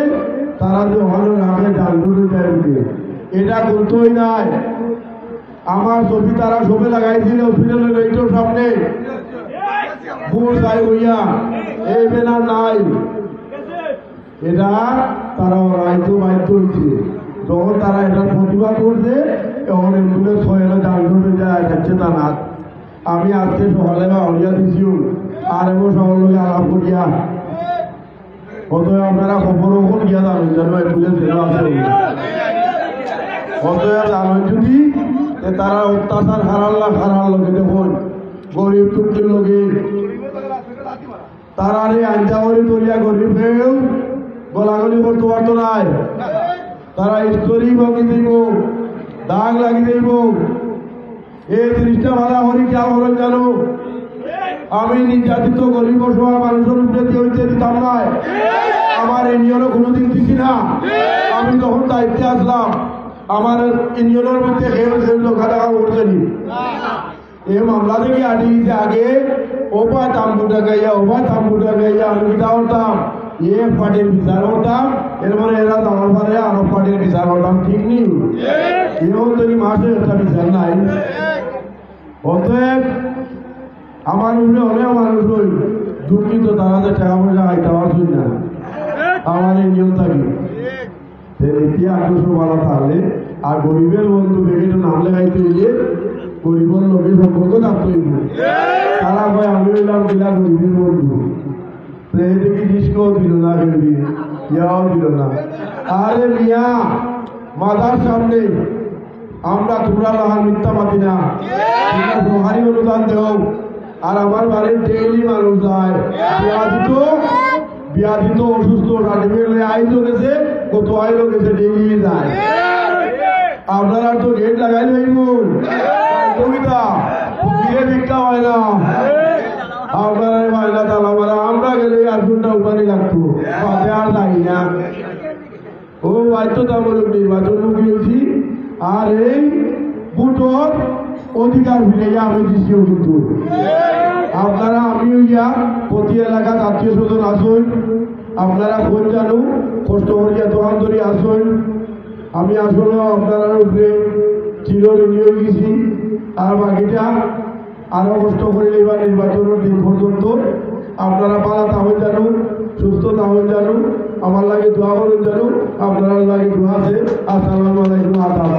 তারা যে ওখানে রাখে জাল ডুবে যায় উঠে। এটা করতেই নাই। আমার ছবি তারা সবে লাগাইছিল হসপিটালের গেইটর সামনে। ভোট চাই হইয়া। এই ব্যানার নাই। এটা তারা রাইতো বাধ্য হইছে। যখন তারা এটার প্রতিবাদ করছে, তখন অ্যাম্বুলেন্স হয়ে এলো, জাল ডুবে যায়, যাচ্ছে তা না। আমি আজকে সকালে বাহরিয়া দিছিও, আর এবং সবার লগে আলাপ করিয়া। অতএব আপনারা খবর ওখান গিয়া জানইন, জানো, অ্যাম্বুলেন্স যেন আছে। অতএব জানইন যদি, যে তারা অত্যাচার হারাল্লা, হারার লগে দেখুন, গরিব দুঃখীর লগে। তারারে আঞ্জা করি ধরিয়া গরিব হয়েও গলাগলি করতে পারতো নাই। তারা ইস্ত্রি ভাঙি দিব, দাগ লাগি দিব। এই জিনিসটা ভালা করি খেয়াল করইন জানো, আমি নির্যাতিত গরিব অসহায় মানুষের উপরে দিয়ে হইতে দিতাম নাই। আমার ইউনিয়নও কোনোদিন দিছি না। আমি যখন দায়িত্বে আসলাম, আমার ইউনিয়নের মধ্যে কেউ কেউ ধোকা টাকা উঠছেনি। এই মামলা থেকে আটি দিতে আগে ওবা তাম্বু টাকাইয়া, ওবা তাম্বু টাকাইয়া আমি কিতা করতাম? এ পার্টির বিচার করতাম, এরপরে এরা দামাল পারে আরো পার্টির বিচার করতাম, ঠিক নি? এখন থেকে মাসে একটা বিচার নাই। অতএব আমার উপরে অনেক মানুষ হই দুঃখিত, তারা যে টাকা পয়সা খাইতে পারছই না, আমার এই নিয়ম থাকি। যে নীতি আদর্শ বালা তাহলে আর গরিবের বন্ধু ব্যাগেটে নাম লেখাইতে হইলে গরিবের লগে সম্পর্ক থাকতে হইব। তারা কয় আমি হইলাম কিলা গরিবের বন্ধু। তো এই দেখি ডিস্কও দিল না, গরিবি ইয়াও দিল না। আরে মিয়া, মাদার সামনে আমরা তোমরা লাহান মিথ্যা মাতি না। তোমরা সরকারি অনুদান দেও। আর আমার বাড়ির ডেইলি মানুষ যায়। বিয়াদি তো, বিয়াদি তো অসুস্থ, সার্টিফিকেট লইয়া আইজ গেছে, গত আইজ গেছে, ডেইলি যায়। আপনারা তো গেট লাগাই লইব। কবিতা, ফকিরে ভিক্ষা হয় না। আপনারা এই মাইনা তালা মারা, আমরা গেলে আর ঘন্টা উপানি লাগতো, বাদে আর যাই না। ও বাধ্যতামূলক নির্বাচন মুখী হয়েছি। আর এই ভোটর অধিকার ফিরে আমি দিছিও, কিন্তু আপনারা, আমি হইয়া প্রতি এলাকাত আত্মীয় স্বজন আসুন, আপনারা কোন জানো কষ্ট করিয়া দোকান ধরে আসুন। আমি আসলে আপনার উপরে চির ঋণী হয়ে গেছি। আর বাকিটা আরো কষ্ট করে এবার নির্বাচনের দিন পর্যন্ত আপনারা ভালা থাকইন জানো, সুস্থ থাকইন জানো, আমার লাগি দোয়া করইন জানো, আপনারার লাগি দোয়া আছে। আসসালামু আলাইকুম, আদাব।